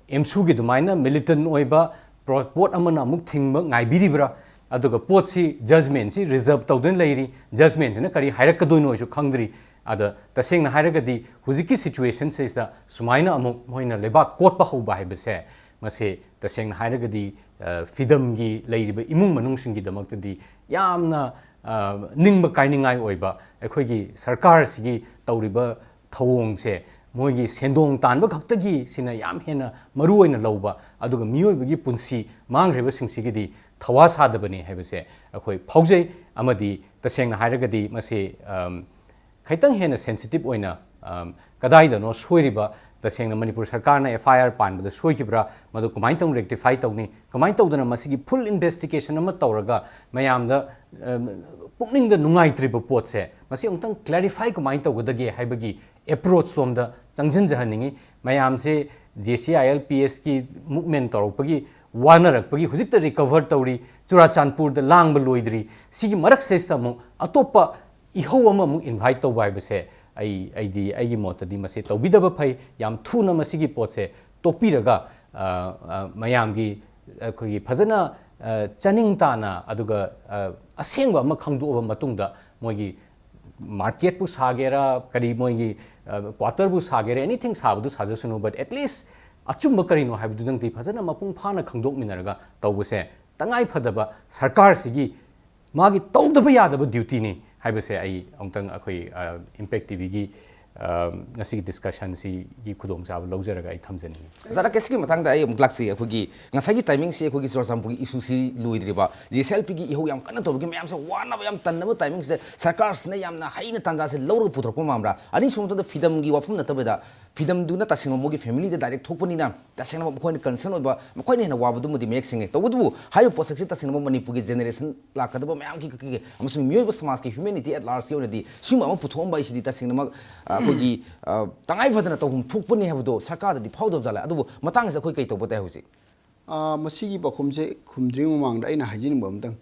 ꯑꯦꯝꯁꯨꯒꯤ ꯑꯗꯨꯃꯥꯏꯅ ꯃꯤꯂꯤꯇꯟ ꯑꯣꯏꯕ ꯄ꯭ꯔꯣ-, ꯄꯣꯠ ꯑꯃꯅ ꯑꯃꯨꯛ ꯊꯤꯡꯕ ꯉꯥꯏꯕꯤꯔꯤꯕ꯭ꯔꯥ? ꯑꯗꯨꯒ ꯄꯣꯠꯁꯤ, ꯖꯖꯃꯦꯟꯁꯤ ꯔꯤꯖꯔꯞ ꯇꯧꯗꯨꯅ ꯂꯩꯔꯤ꯫ ꯖꯖꯃꯦꯟꯁꯤꯅ ꯀꯔꯤ ꯍꯥꯏꯔꯛꯀꯗꯣꯏꯅꯣ ꯑꯩꯁꯨ ꯈꯪꯗ꯭ꯔꯤ꯫ ꯑꯗ ꯇꯁꯦꯡꯅ ꯍꯥꯏꯔꯒꯗꯤ ꯍꯧꯖꯤꯛꯀꯤ ꯁꯤꯆꯨꯋꯦꯁꯟꯁꯤꯗ ꯁꯨꯃꯥꯏꯅ ꯑꯃꯨꯛ ꯃꯣꯏꯅ ꯂꯩꯕꯥꯛ ꯀꯣꯠꯄ ꯍꯧꯕ ꯍꯥꯏꯕꯁꯦ, ꯃꯁꯤ ꯇꯁꯦꯡꯅ ꯍꯥꯏꯔꯒꯗꯤ, ꯑ, ꯐꯤꯗꯝꯒꯤ ꯂꯩꯔꯤꯕ ꯏꯃꯨꯡ ꯃꯅꯨꯡꯁꯤꯡꯒꯤꯗꯃꯛꯇꯗꯤ ꯌꯥꯝꯅ, ꯑ, ꯅꯤꯡꯕ ꯀꯥꯏꯅꯤꯡꯉꯥꯏ ꯑꯣꯏꯕ, ꯑꯩꯈꯣꯏꯒꯤ ꯁꯔꯀꯥꯔꯁꯤꯒꯤ ꯇꯧꯔꯤꯕ ꯊꯧꯑꯣꯡꯁꯦ ꯃꯣꯏꯒꯤ ꯁꯦꯟꯗꯣꯡ ꯇꯥꯟꯕ ꯈꯛꯇꯒꯤ ꯁꯤꯅ ꯌꯥꯝ ꯍꯦꯟꯅ ꯃꯔꯨ ꯑꯣꯏꯅ ꯂꯧꯕ, ꯑꯗꯨꯒ ꯃꯤꯑꯣꯏꯕꯒꯤ ꯄꯨꯟꯁꯤ ꯃꯥꯡꯈ꯭ꯔꯤꯕꯁꯤꯡꯁꯤꯒꯤꯗꯤ ꯊꯋꯥ ꯁꯥꯗꯕꯅꯤ ꯍꯥꯏꯕꯁꯦ ꯑꯩꯈꯣꯏ ꯐꯥꯎꯖꯩ꯫ ꯑꯃꯗꯤ ꯇꯁꯦꯡꯅ ꯍꯥꯏꯔꯒꯗꯤ ꯃꯁꯤ, ꯑꯝ, ꯈꯤꯇꯪ ꯍꯦꯟꯅ ꯁꯦꯟꯁꯤꯇꯤꯞ ꯑꯣꯏꯅ, ꯑꯝ, ꯀꯗꯥꯏꯗꯅꯣ ꯁꯣꯏꯔꯤꯕ, ꯇꯁꯦꯡꯅ ꯃꯅꯤꯄꯨꯔ ꯁꯔꯀꯥꯔꯅ ꯑꯦꯐ ꯑꯥꯏ ꯑꯥꯔ ꯄꯥꯟꯕꯗ ꯁꯣꯏꯈꯤꯕ꯭ꯔꯥ, ꯃꯗꯨ ꯀꯃꯥꯏꯅ ꯇꯧꯅ ꯔꯦꯛꯇꯤꯐꯥꯏ ꯇꯧꯅꯤ, ꯀꯃꯥꯏꯅ ꯇꯧꯗꯅ ꯃꯁꯤꯒꯤ ꯐꯨꯜ ꯏꯟꯚꯦꯁꯇꯤꯒꯦꯁꯟ ꯑꯃ ꯇꯧꯔꯒ ꯃꯌꯥꯝꯗ, ꯑꯝ, ꯄꯨꯛꯅꯤꯡꯗ ꯅꯨꯡꯉꯥꯏꯇ꯭ꯔꯤꯕ ꯄꯣꯠꯁꯦ ꯃꯁꯤ ꯑꯃꯨꯛꯇꯪ ꯀ꯭ꯂꯦꯔꯤꯐꯥꯏ ꯀꯃꯥꯏꯅ ꯇꯧꯒꯗꯒꯦ ꯍꯥꯏꯕꯒꯤ ꯑꯦꯄ꯭ꯔꯣꯆ ꯂꯣꯝꯗ ꯆꯪꯁꯤꯟꯖꯍꯟꯅꯤꯡꯉꯤ꯫ ꯃꯌꯥꯝꯁꯦ J C I L P ꯑꯦꯁꯀꯤ ꯃꯨꯞꯃꯦꯟ ꯇꯧꯔꯛꯄꯒꯤ ꯋꯥꯅꯔꯛꯄꯒꯤ ꯍꯧꯖꯤꯛꯇ ꯔꯤꯀꯚꯔ ꯇꯧꯔꯤ, ꯆꯨꯔꯥꯆꯥꯟꯄꯨꯔꯗ ꯂꯥꯡꯕ ꯂꯣꯏꯗ꯭ꯔꯤ꯫ ꯁꯤꯒꯤ ꯃꯔꯛꯁꯤꯗ ꯑꯃꯨꯛ ꯑꯇꯣꯞꯄ ꯏꯍꯧ ꯑꯃꯃꯨꯛ ꯏꯟꯚꯥꯏꯠ ꯇꯧꯕ ꯍꯥꯏꯕꯁꯦ ꯑꯩ, ꯑꯩꯗꯤ ꯑꯩꯒꯤ ꯃꯣꯠꯇꯗꯤ ꯃꯁꯤ ꯇꯧꯕꯤꯗꯕ ꯐꯩ꯫ ꯌꯥꯝ ꯊꯨꯅ ꯃꯁꯤꯒꯤ ꯄꯣꯠꯁꯦ ꯇꯣꯛꯄꯤꯔꯒ, ꯑ, ꯑ, ꯃꯌꯥꯝꯒꯤ ꯑꯩꯈꯣꯏꯒꯤ ꯐꯖꯅ, ꯑ, ꯆꯥꯅꯤꯡ ꯇꯥꯅ, ꯑꯗꯨꯒ, ꯑ, ꯑꯁꯦꯡꯕ ꯑꯃ ꯈꯪꯗꯣꯛꯑꯕ ꯃꯇꯨꯡꯗ ꯃꯣꯏꯒꯤ ꯃꯥꯔꯀꯦꯠꯄꯨ ꯁꯥꯒꯦꯔꯥ, ꯀꯔꯤ ꯃꯣꯏꯒꯤ, ꯑ, ꯀ꯭ꯋꯥꯇꯔꯕꯨ ꯁꯥꯒꯦꯔꯥ, ꯑꯦꯅꯤꯊꯤꯡ ꯁꯥꯕꯗꯨ ꯁꯥꯖꯁꯅꯨ, but at least ꯑꯆꯨꯝꯕ ꯀꯔꯤꯅꯣ ꯍꯥꯏꯕꯗꯨꯗꯪꯗꯤ ꯐꯖꯅ ꯃꯄꯨꯡ ꯐꯥꯅ ꯈꯪꯗꯣꯛꯃꯤꯟꯅꯔꯒ ꯇꯧꯕꯁꯦ ꯇꯉꯥꯏ ꯐꯗꯕ ꯁꯔꯀꯥꯔꯁꯤꯒꯤ ꯃꯥꯒꯤ ꯇꯧꯗꯕ ꯌꯥꯗꯕ ꯗ꯭ꯌꯨꯇꯤꯅꯤ ꯍꯥꯏꯕꯁꯦ ꯑꯩ ꯑꯃꯨꯛꯇꯪ ꯑꯩꯈꯣꯏ, ꯑ, ꯏꯝꯄꯦꯛ ꯇꯤ ꯚꯤꯒꯤ ꯑ, ꯉꯁꯤꯒꯤ ꯗꯤꯁꯀꯁꯟꯁꯤꯒꯤ ꯈꯨꯗꯣꯡꯆꯥꯕ ꯂꯧꯖꯔꯒ ꯑꯩ ꯊꯝꯖꯅꯤꯡꯉꯤ꯫ ꯑꯣꯖꯥ ꯔꯥꯀꯦꯁꯀꯤ ꯃꯇꯥꯡꯗ ꯑꯩ ꯑꯃꯨꯛ ꯂꯥꯛꯆꯒꯦ꯫ ꯑꯩꯈꯣꯏꯒꯤ ꯉꯁꯥꯏꯒꯤ ꯇꯥꯏꯃꯤꯡꯁꯤ ꯑꯩꯈꯣꯏꯒꯤ ꯆꯨꯔꯆꯥꯟꯄꯨꯔꯒꯤ ꯏꯁꯨꯁꯤ ꯂꯣꯏꯗ꯭ꯔꯤꯕ, ꯖꯦ ꯁꯤ ꯑꯦꯜ ꯄꯤꯒꯤ ꯏꯍꯧ ꯌꯥꯝ ꯀꯟꯅ ꯇꯧꯕꯒꯤ ꯃꯌꯥꯝꯁꯦ ꯋꯥꯅꯕ ꯌꯥꯝ ꯇꯟꯅꯕ ꯇꯥꯏꯃꯤꯡꯁꯤꯗ ꯁꯔꯀꯥꯔꯁꯤꯅ ꯌꯥꯝꯅ ꯍꯩꯅ ꯇꯥꯟꯖꯥꯁꯦ ꯂꯧꯔꯒ ꯄꯨꯊꯣꯔꯛꯄ ꯃꯥꯟꯕ꯭ꯔꯥ? ꯑꯅꯤꯁꯨꯕ ꯃꯇꯝꯗ ꯐ꯭ꯔꯤꯗꯝꯒꯤ ꯋꯥꯐꯝ ꯅꯠꯇꯕꯤꯗ ꯐ꯭ꯔꯤꯗꯝꯗꯨꯅ ꯇꯁꯦꯡꯅ ꯃꯣꯏꯒꯤ ꯐꯦꯃꯤꯂꯤꯗ ꯗꯥꯏꯔꯦꯛ ꯊꯣꯛꯄꯅꯤꯅ ꯇꯁꯦꯡꯅ ꯃꯈꯣꯏꯅ ꯀꯟꯁꯔꯟ ꯑꯣꯏꯕ, ꯃꯈꯣꯏꯅ ꯍꯦꯟꯅ ꯋꯥꯕꯗꯨꯃꯗꯤ ꯃꯌꯦꯛ ꯁꯦꯡꯉꯦ꯫ ꯇꯧꯕꯇꯕꯨ ꯍꯥꯏꯔꯤꯕ ꯄꯣꯠꯁꯛꯁꯤ ꯇꯁꯦꯡꯅꯃꯛ ꯃꯅꯤꯄꯨꯔꯒꯤ ꯖꯦꯅꯦꯔꯦꯁꯟ ꯂꯥꯛꯀꯗꯕ ꯃꯌꯥꯝꯒꯤ ꯀ- ꯀ- ꯑꯃꯁꯨꯡ ꯃꯤꯑꯣꯏꯕ ꯁꯃꯥꯖꯀꯤ, ꯍ꯭ꯌꯨꯃꯦꯅꯤꯇꯤ ꯑꯦꯠ ꯂꯥꯔꯖꯀꯤ ꯑꯣꯏꯅꯗꯤ ꯁꯤꯒꯨꯝꯕ ꯑꯃ ꯄꯨꯊꯣꯛꯑꯝꯕ ꯍꯥꯏꯁꯤꯗꯤ ꯇꯁꯦꯡꯅꯃꯛ, ꯑ, ꯑꯩꯈꯣꯏꯒꯤ, ꯑ, ꯇꯉꯥꯏ ꯐꯗꯅ ꯇꯧꯐꯝ ꯊꯣꯛꯄꯅꯤ ꯍꯥꯏꯕꯗꯣ ꯁꯔꯀꯥꯔꯗꯗꯤ ꯐꯥꯎꯗꯕ ꯖꯥꯠꯂ? ꯑꯗꯨꯕꯨ ꯃꯇꯥꯡꯁꯤꯗ ꯑꯩꯈꯣꯏ ꯀꯩ ꯇꯧꯕ ꯇꯥꯏ ꯍꯧꯖꯤꯛ? ꯑ, ꯃꯁꯤꯒꯤ ꯄꯥꯎꯈꯨꯝꯁꯦ ꯈꯨꯝꯗ꯭ꯔꯤꯉꯩ ꯃꯃꯥꯡꯗ ꯑꯩꯅ ꯍꯥꯏꯖꯅꯤꯡꯕ ꯑꯃꯇꯪ,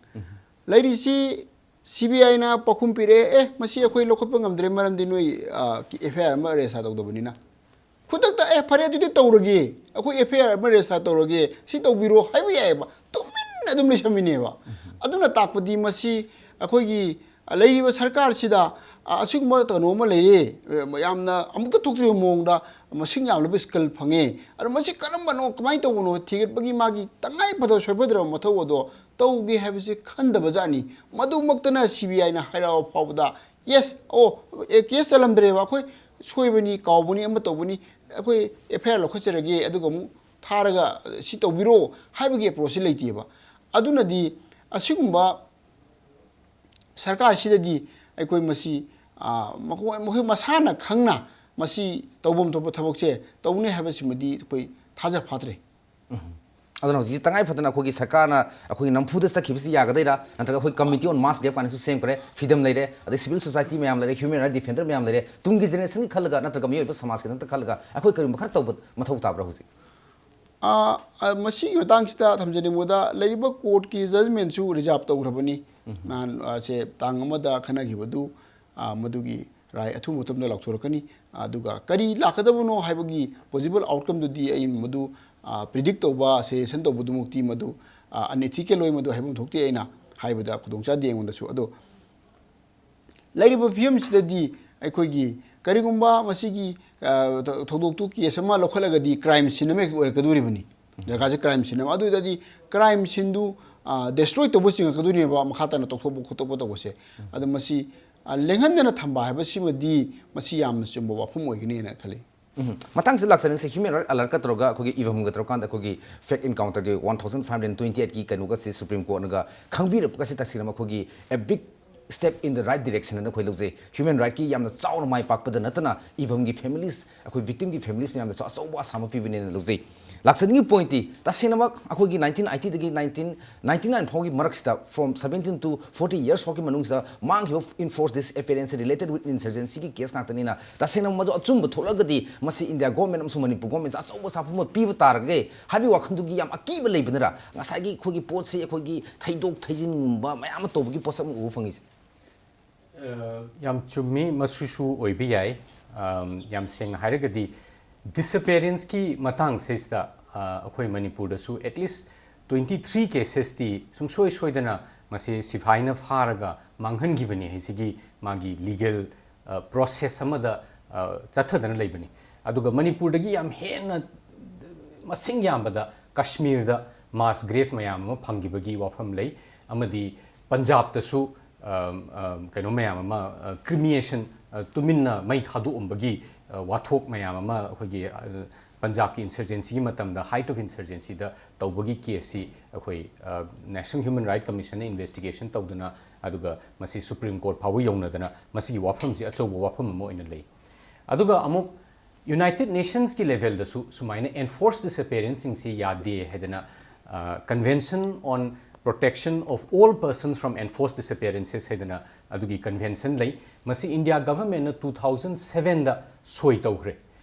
ꯂꯩꯔꯤꯁꯤ ꯁꯤ ꯕꯤ ꯑꯥꯏꯅ ꯄꯥꯎꯈꯨꯝ ꯄꯤꯔꯛꯑꯦ, "ꯑꯦ, ꯃꯁꯤ ꯑꯩꯈꯣꯏ ꯂꯧꯈꯠꯄ ꯉꯝꯗ꯭ꯔꯦ, ꯃꯔꯝꯗꯤ ꯅꯣꯏ, ꯑ, ꯑꯦꯐ ꯑꯥꯏ ꯑꯥꯔ ꯑꯃ ꯔꯦꯖꯤꯁꯇꯥꯔ ꯇꯧꯗꯕꯅꯤꯅ"꯫ ꯈꯨꯗꯛꯇ, "ꯑꯦ, ꯐꯔꯦ, ꯑꯗꯨꯗꯤ ꯇꯧꯔꯒꯦ, ꯑꯩꯈꯣꯏ ꯑꯦꯐ ꯑꯥꯏ ꯑꯥꯔ ꯑꯃ ꯔꯦꯖꯤꯁꯇꯥꯔ ꯇꯧꯔꯒꯦ, ꯁꯤ ꯇꯧꯕꯤꯔꯣ" ꯍꯥꯏꯕ ꯌꯥꯏꯑꯕ, ꯇꯨꯃꯤꯟꯅ ꯑꯗꯨꯝ ꯂꯩꯁꯟꯃꯤꯅꯦꯕ꯫ ꯑꯗꯨꯅ ꯇꯥꯛꯄꯗꯤ ꯃꯁꯤ ꯑꯩꯈꯣꯏꯒꯤ ꯂꯩꯔꯤꯕ ꯁꯔꯀꯥꯔꯁꯤꯗ, ꯑ, ꯑꯁꯤꯒꯨꯝꯕ ꯀꯩꯅꯣ ꯑꯃ ꯂꯩꯔꯦ, ꯑ, ꯌꯥꯝꯅ ꯑꯃꯨꯛꯇ ꯊꯣꯛꯇ꯭ꯔꯤꯕ ꯃꯑꯣꯡꯗ ꯃꯁꯤꯡ ꯌꯥꯝꯂꯕ ꯁ꯭ꯀꯤꯜ ꯐꯪꯉꯦ, ꯑꯗꯣ ꯃꯁꯤ ꯀꯔꯝꯕꯅꯣ, ꯀꯃꯥꯏꯅ ꯇꯧꯕꯅꯣ ꯊꯤꯒꯠꯄꯒꯤ ꯃꯥꯒꯤ ꯇꯉꯥꯏ ꯐꯗꯕ ꯁꯣꯏꯐꯗ꯭ꯔꯕ ꯃꯊꯧ ꯑꯗꯣ ꯇꯧꯒꯦ ꯍꯥꯏꯕꯁꯤ ꯈꯟꯗꯕ ꯖꯥꯠꯅꯤ꯫ ꯃꯗꯨꯃꯛꯇꯅ ꯁꯤ ꯕꯤ ꯑꯥꯏꯅ ꯍꯥꯏꯔꯛꯑꯕ ꯐꯥꯎꯕꯗ, "ꯌꯦꯁ, ꯑꯣ, ꯑꯦ, ꯀꯦꯁ ꯆꯜꯂꯝꯗ꯭ꯔꯦꯕ, ꯑꯩꯈꯣꯏ ꯁꯣꯏꯕꯅꯤ, ꯀꯥꯎꯕꯅꯤ, ꯑꯃ ꯇꯧꯕꯅꯤ, ꯑꯩꯈꯣꯏ ꯑꯦꯐ ꯑꯥꯏ ꯑꯥꯔ ꯂꯧꯈꯠꯆꯔꯒꯦ", ꯑꯗꯨꯒ ꯑꯃꯨꯛ ꯊꯥꯔꯒ ꯁꯤ ꯇꯧꯕꯤꯔꯣ ꯍꯥꯏꯕꯒꯤ ꯑꯦꯄ꯭ꯔꯣꯆꯁꯤ ꯂꯩꯇꯦꯕ꯫ ꯑꯗꯨꯅꯗꯤ ꯑꯁꯤꯒꯨꯝꯕ ꯁꯔꯀꯥꯔꯁꯤꯗꯗꯤ ꯑꯩꯈꯣꯏ ꯃꯁꯤ, ꯑ, ꯃꯈꯣꯏ, ꯃꯈꯣꯏ ꯃꯁꯥꯅ ꯈꯪꯅ ꯃꯁꯤ ꯇꯧꯐꯝ ꯊꯣꯛꯄ ꯊꯕꯛꯁꯦ ꯇꯧꯅꯤ ꯍꯥꯏꯕꯁꯤꯃꯗꯤ ꯑꯩꯈꯣꯏ ꯊꯥꯖ ꯐꯥꯠꯇ꯭ꯔꯦ꯫ ꯑꯗꯨꯅ ꯍꯧꯖꯤꯛꯁꯤ ꯇꯉꯥꯏ ꯐꯗꯅ ꯑꯩꯈꯣꯏꯒꯤ ꯁꯔꯀꯥꯔꯅ ꯑꯩꯈꯣꯏꯒꯤ ꯅꯝꯐꯨꯗ ꯆꯠꯈꯤꯕꯁꯤ ꯌꯥꯒꯗꯣꯏꯔꯥ, ꯅꯠꯇ꯭ꯔꯒ ꯑꯩꯈꯣꯏ Committee on Mass Grave ꯀꯥꯏꯅꯁꯨ ꯁꯦꯝꯈ꯭ꯔꯦ, ꯐ꯭ꯔꯤꯗꯝ ꯂꯩꯔꯦ, ꯑꯗꯩ ꯁꯤꯚꯤꯜ ꯁꯣꯁꯥꯏꯇꯤ ꯃꯌꯥꯝ ꯂꯩꯔꯦ, ꯍ꯭ꯌꯨꯃꯦꯟ ꯔꯥꯏꯠ ꯗꯤꯐꯦꯟꯗꯔ ꯃꯌꯥꯝ ꯂꯩꯔꯦ, ꯇꯨꯡꯒꯤ ꯖꯦꯅꯦꯔꯦꯁꯟꯒꯤ ꯈꯜꯂꯒ ꯅꯠꯇ꯭ꯔꯒ ꯃꯤꯑꯣꯏꯕ ꯁꯃꯥꯖꯀꯤꯗꯃꯛꯇ ꯈꯜꯂꯒ ꯑꯩꯈꯣꯏ ꯀꯔꯤꯒꯨꯝꯕ ꯈꯔ ꯇꯧꯕ ꯃꯊꯧ ꯇꯥꯕ꯭ꯔꯥ ꯍꯧꯖꯤꯛ? ꯑ, ꯑ, ꯃꯁꯤꯒꯤ ꯃꯇꯥꯡꯁꯤꯗ ꯊꯝꯖꯅꯤꯡꯕꯗ, ꯂꯩꯔꯤꯕ ꯀꯣꯔꯠꯀꯤ ꯖꯖꯃꯦꯟꯁꯨ ꯔꯤꯖꯥꯔꯚ ꯇꯧꯈ꯭ꯔꯕꯅꯤ꯫ ꯅꯍꯥꯟ, ꯑ, ꯁꯦ ꯇꯥꯡ ꯑꯃꯗ ꯈꯟꯅꯈꯤꯕꯗꯨ, ꯑ, ꯃꯗꯨꯒꯤ ꯔꯥꯏ ꯑꯊꯨꯕ ꯃꯇꯝꯗ ꯂꯥꯎꯊꯣꯔꯛꯀꯅꯤ꯫ ꯑꯗꯨꯒ ꯀꯔꯤ ꯂꯥꯛꯀꯗꯕꯅꯣ ꯍꯥꯏꯕꯒꯤ ꯄꯣꯁꯤꯕꯜ ꯑꯥꯎꯠꯀꯝꯗꯨꯗꯤ ꯑꯩ ꯃꯗꯨ, ꯑ, ꯄ꯭ꯔꯤꯗꯤꯛ ꯇꯧꯕ, ꯁꯖꯦꯁꯟ ꯇꯧꯕꯗꯨꯃꯛꯇꯤ ꯃꯗꯨ, ꯑ, ꯑꯟꯑꯦꯊꯤꯀꯦꯜ ꯑꯣꯏ, ꯃꯗꯨ ꯍꯥꯏꯐꯝ ꯊꯣꯛꯇꯦ, ꯑꯩꯅ ꯍꯥꯏꯕꯗ ꯈꯨꯗꯣꯡꯆꯥꯗꯦ ꯑꯩꯉꯣꯟꯗꯁꯨ꯫ ꯑꯗꯣ ꯂꯩꯔꯤꯕ ꯐꯤꯕꯝꯁꯤꯗꯗꯤ ꯑꯩꯈꯣꯏꯒꯤ ꯀꯔꯤꯒꯨꯝꯕ ꯃꯁꯤꯒꯤ, ꯑ, ꯊꯧ-, ꯊꯧꯗꯣꯛꯇꯨ ꯀꯦꯁ ꯑꯃ ꯂꯧꯈꯠꯂꯒꯗꯤ ꯀ꯭ꯔꯥꯏꯝ ꯁꯤꯟ ꯑꯃ ꯍꯦꯛꯇ ꯑꯣꯏꯔꯛꯀꯗꯣꯔꯤꯕꯅꯤ꯫ ꯖꯒꯥꯁꯦ ꯀ꯭ꯔꯥꯏꯝ ꯁꯤꯟ ꯑꯃ꯫ ꯑꯗꯨ ꯑꯣꯏꯇꯥꯔꯗꯤ ꯀ꯭ꯔꯥꯏꯝ ꯁꯤꯟꯗꯨ, ꯑ, ꯗꯦꯁꯇ꯭ꯔꯣꯏ ꯇꯧꯕ ꯆꯤꯡꯉꯛꯀꯗꯣꯏꯅꯦꯕ, ꯃꯈꯥ ꯇꯥꯅ ꯇꯧꯊꯣꯛꯄ ꯈꯣꯠꯇꯣꯛꯄ ꯇꯧꯕꯁꯦ꯫ ꯑꯗꯣ ꯃꯁꯤ ꯑ, ꯂꯦꯡꯍꯟꯗꯅ ꯊꯝꯕ ꯍꯥꯏꯕꯁꯤꯃꯗꯤ ꯃꯁꯤ ꯌꯥꯝꯅ ꯆꯨꯝꯕ ꯋꯥꯐꯝ ꯑꯣꯏꯒꯅꯤꯅ ꯈꯜꯂꯤ꯫ ꯎꯝ꯫ ꯃꯇꯥꯡꯁꯤꯗ ꯂꯥꯛꯆꯅꯤꯡꯁꯦ, ꯍ꯭ꯌꯨꯃꯦꯟ ꯔꯥꯏꯠ ꯑꯂꯔꯠꯀ ꯇꯧꯔꯒ ꯑꯩꯈꯣꯏꯒꯤ ꯏꯚꯝꯒ ꯇꯧꯔꯀꯥꯟꯗ ꯑꯩꯈꯣꯏꯒꯤ ꯐꯦꯛ ꯑꯦꯟꯀꯥꯎꯟꯇꯔꯒꯤ one thousand five hundred twenty ꯑꯩꯠꯀꯤ ꯀꯩꯅꯣꯒꯁꯦ ꯁꯨꯄ꯭ꯔꯤꯝ ꯀꯣꯔꯠꯅꯒ ꯈꯪꯕꯤꯔꯛꯄꯒꯁꯦ ꯇꯁꯦꯡꯅ ꯑꯩꯈꯣꯏꯒꯤ a big step in the right direction ꯑꯅ ꯑꯩꯈꯣꯏ ꯂꯧꯖꯩ꯫ ꯍ꯭ꯌꯨꯃꯦꯟ ꯔꯥꯏꯠꯀꯤ ꯌꯥꯝꯅ ꯆꯥꯎꯅ ꯃꯥꯏ ꯄꯥꯛꯄꯗ ꯅꯠꯇꯅ ꯏꯚꯝꯒꯤ ꯐꯦꯃꯤꯂꯤꯁ, ꯑꯩꯈꯣꯏ ꯚꯤꯛꯇꯤꯝꯒꯤ ꯐꯦꯃꯤꯂꯤꯁ ꯃꯌꯥꯝꯗꯁꯨ ꯑꯆꯧꯕ ꯑꯁꯥꯃ ꯄꯤꯕꯅꯦꯅ ꯂꯧꯖꯩ꯫ ꯂꯥꯛꯆꯅꯤꯡꯉꯤ ꯄꯣꯏꯟꯠꯇꯤ ꯇꯁꯦꯡꯅꯃꯛ ꯑꯩꯈꯣꯏꯒꯤ ꯅꯥꯏꯟꯇꯤꯟ ꯑꯩꯠꯇꯤꯗꯒꯤ ꯅꯥꯏꯟꯇꯤꯟ ꯅꯥꯏꯟꯇꯤ ꯅꯥꯏꯟ ꯐꯥꯎꯒꯤ ꯃꯔꯛꯁꯤꯗ, from seventeen to forty years ꯐꯥꯎꯒꯤ ꯃꯅꯨꯡꯁꯤꯗ ꯃꯥꯡꯈꯤꯕ enforced disappearance related with insurgencyꯒꯤ case ꯉꯥꯛꯇꯅꯤꯅ, ꯇꯁꯦꯡꯅ ꯃꯗꯨ ꯑꯆꯨꯝꯕ ꯊꯣꯛꯂꯒꯗꯤ ꯃꯁꯤ ꯏꯟꯗꯤꯌꯥ ꯒꯣꯔꯃꯦꯟ ꯑꯃꯁꯨꯡ ꯃꯅꯤꯄꯨꯔ ꯒꯣꯔꯃꯦꯟꯁꯦ ꯑꯆꯧꯕ ꯁꯥꯐꯨ ꯑꯃ ꯄꯤꯕ ꯇꯥꯔꯒꯦ ꯍꯥꯏꯕꯒꯤ ꯋꯥꯈꯜꯗꯨꯒꯤ ꯌꯥꯝ ꯑꯀꯤꯕ ꯂꯩꯕꯅꯔ ꯉꯁꯥꯏꯒꯤ ꯑꯩꯈꯣꯏꯒꯤ ꯄꯣꯠꯁꯤ ꯑꯩꯈꯣꯏꯒꯤ ꯊꯩꯗꯣꯛ ꯊꯩꯖꯤꯟꯒꯨꯝꯕ ꯃꯌꯥꯝ ꯑꯃ ꯇꯧꯕꯒꯤ ꯄꯣꯠꯁꯛ ꯑꯃ ꯎꯕ ꯐꯪꯉꯤꯁꯦ? ꯑ, ꯌꯥꯝ ꯆꯨꯝꯃꯤ, ꯃꯁꯤꯁꯨ ꯑꯣꯏꯕ ꯌꯥꯏ꯫ ꯑꯝ, ꯌꯥꯝ ꯁꯦꯡꯅ ꯍꯥꯏꯔꯒꯗꯤ ꯗꯤꯁꯑꯄꯤꯌꯔꯦꯟꯁꯀꯤ ꯃꯇꯥꯡꯁꯤꯗ, ꯑ, ꯑꯩꯈꯣꯏ ꯃꯅꯤꯄꯨꯔꯗꯁꯨ at least twenty three cases T ꯁꯨꯡꯁꯣꯏ ꯁꯣꯏꯗꯅ ꯃꯁꯤ ꯁꯤꯐꯥꯏꯅ ꯐꯥꯔꯒ ꯃꯥꯡꯍꯟꯈꯤꯕꯅꯤ ꯍꯥꯏꯁꯤꯒꯤ ꯃꯥꯒꯤ ꯂꯤꯒꯦꯜ, ꯑ, ꯄ꯭ꯔꯣꯁꯦꯁ ꯑꯃꯗ, ꯑ, ꯆꯠꯊꯗꯅ ꯂꯩꯕꯅꯤ꯫ ꯑꯗꯨꯒ ꯃꯅꯤꯄꯨꯔꯗꯒꯤ ꯌꯥꯝ ꯍꯦꯟꯅ ꯃꯁꯤꯡ ꯌꯥꯝꯕꯗ ꯀꯥꯁꯃꯤꯔꯗ ꯃꯥꯁ ꯒ꯭ꯔꯦꯐ ꯃꯌꯥꯝ ꯑꯃ ꯐꯪꯈꯤꯕꯒꯤ ꯋꯥꯐꯝ ꯂꯩ, ꯑꯃꯗꯤ ꯄꯟꯖꯥꯕꯇꯁꯨ, ꯑꯝ, ꯑꯝ, ꯀꯩꯅꯣ ꯃꯌꯥꯝ ꯑꯃ, ꯑ, ꯀ꯭ꯔꯤꯃꯤꯌꯦꯁꯟ, ꯑ, ꯇꯨꯃꯤꯟꯅ ꯃꯩ ꯊꯥꯗꯣꯛꯑꯝꯕꯒꯤ, ꯑ, ꯋꯥꯊꯣꯛ ꯃꯌꯥꯝ ꯑꯃ ꯑꯩꯈꯣꯏꯒꯤ, ꯑ, ꯄꯟꯖꯥꯕꯀꯤ ꯏꯟꯁꯔꯖꯦꯟꯁꯤꯒꯤ ꯃꯇꯝꯗ, height of insurgency ꯗ ꯇꯧꯕꯒꯤ ꯀꯦꯁꯁꯤ ꯑꯩꯈꯣꯏ, ꯑ, National Human Rights Commission ꯅ ꯏꯟꯚꯦꯁꯇꯤꯒꯦꯁꯟ ꯇꯧꯗꯨꯅ, ꯑꯗꯨꯒ ꯃꯁꯤ ꯁꯨꯄ꯭ꯔꯤꯝ ꯀꯣꯔꯠ ꯐꯥꯎꯕ ꯌꯧꯅꯗꯅ ꯃꯁꯤꯒꯤ ꯋꯥꯐꯝꯁꯤ ꯑꯆꯧꯕ ꯋꯥꯐꯝ ꯑꯃ ꯑꯣꯏꯅ ꯂꯩ꯫ ꯑꯗꯨꯒ ꯑꯃꯨꯛ ꯌꯨꯅꯥꯏꯇꯦꯗ ꯅꯦꯁꯟꯁꯀꯤ ꯂꯦꯚꯦꯜꯗꯁꯨ ꯁꯨꯃꯥꯏꯅ enforced disappearance ꯁꯤꯡꯁꯤ ꯌꯥꯗꯦ ꯍꯥꯏꯗꯅ, ꯑ, Convention on Protection of All Persons from Enforced Disappearances ꯍꯥꯏꯗꯅ ꯑꯗꯨꯒꯤ ꯀꯟꯚꯦꯟꯁꯟ ꯂꯩ꯫ ꯃꯁꯤ ꯏꯟꯗꯤꯌꯥ ꯒꯚꯔꯟꯃꯦꯟꯠꯅ two thousand seven ꯗ ꯁꯣꯏ ꯇꯧꯈ꯭ꯔꯦ꯫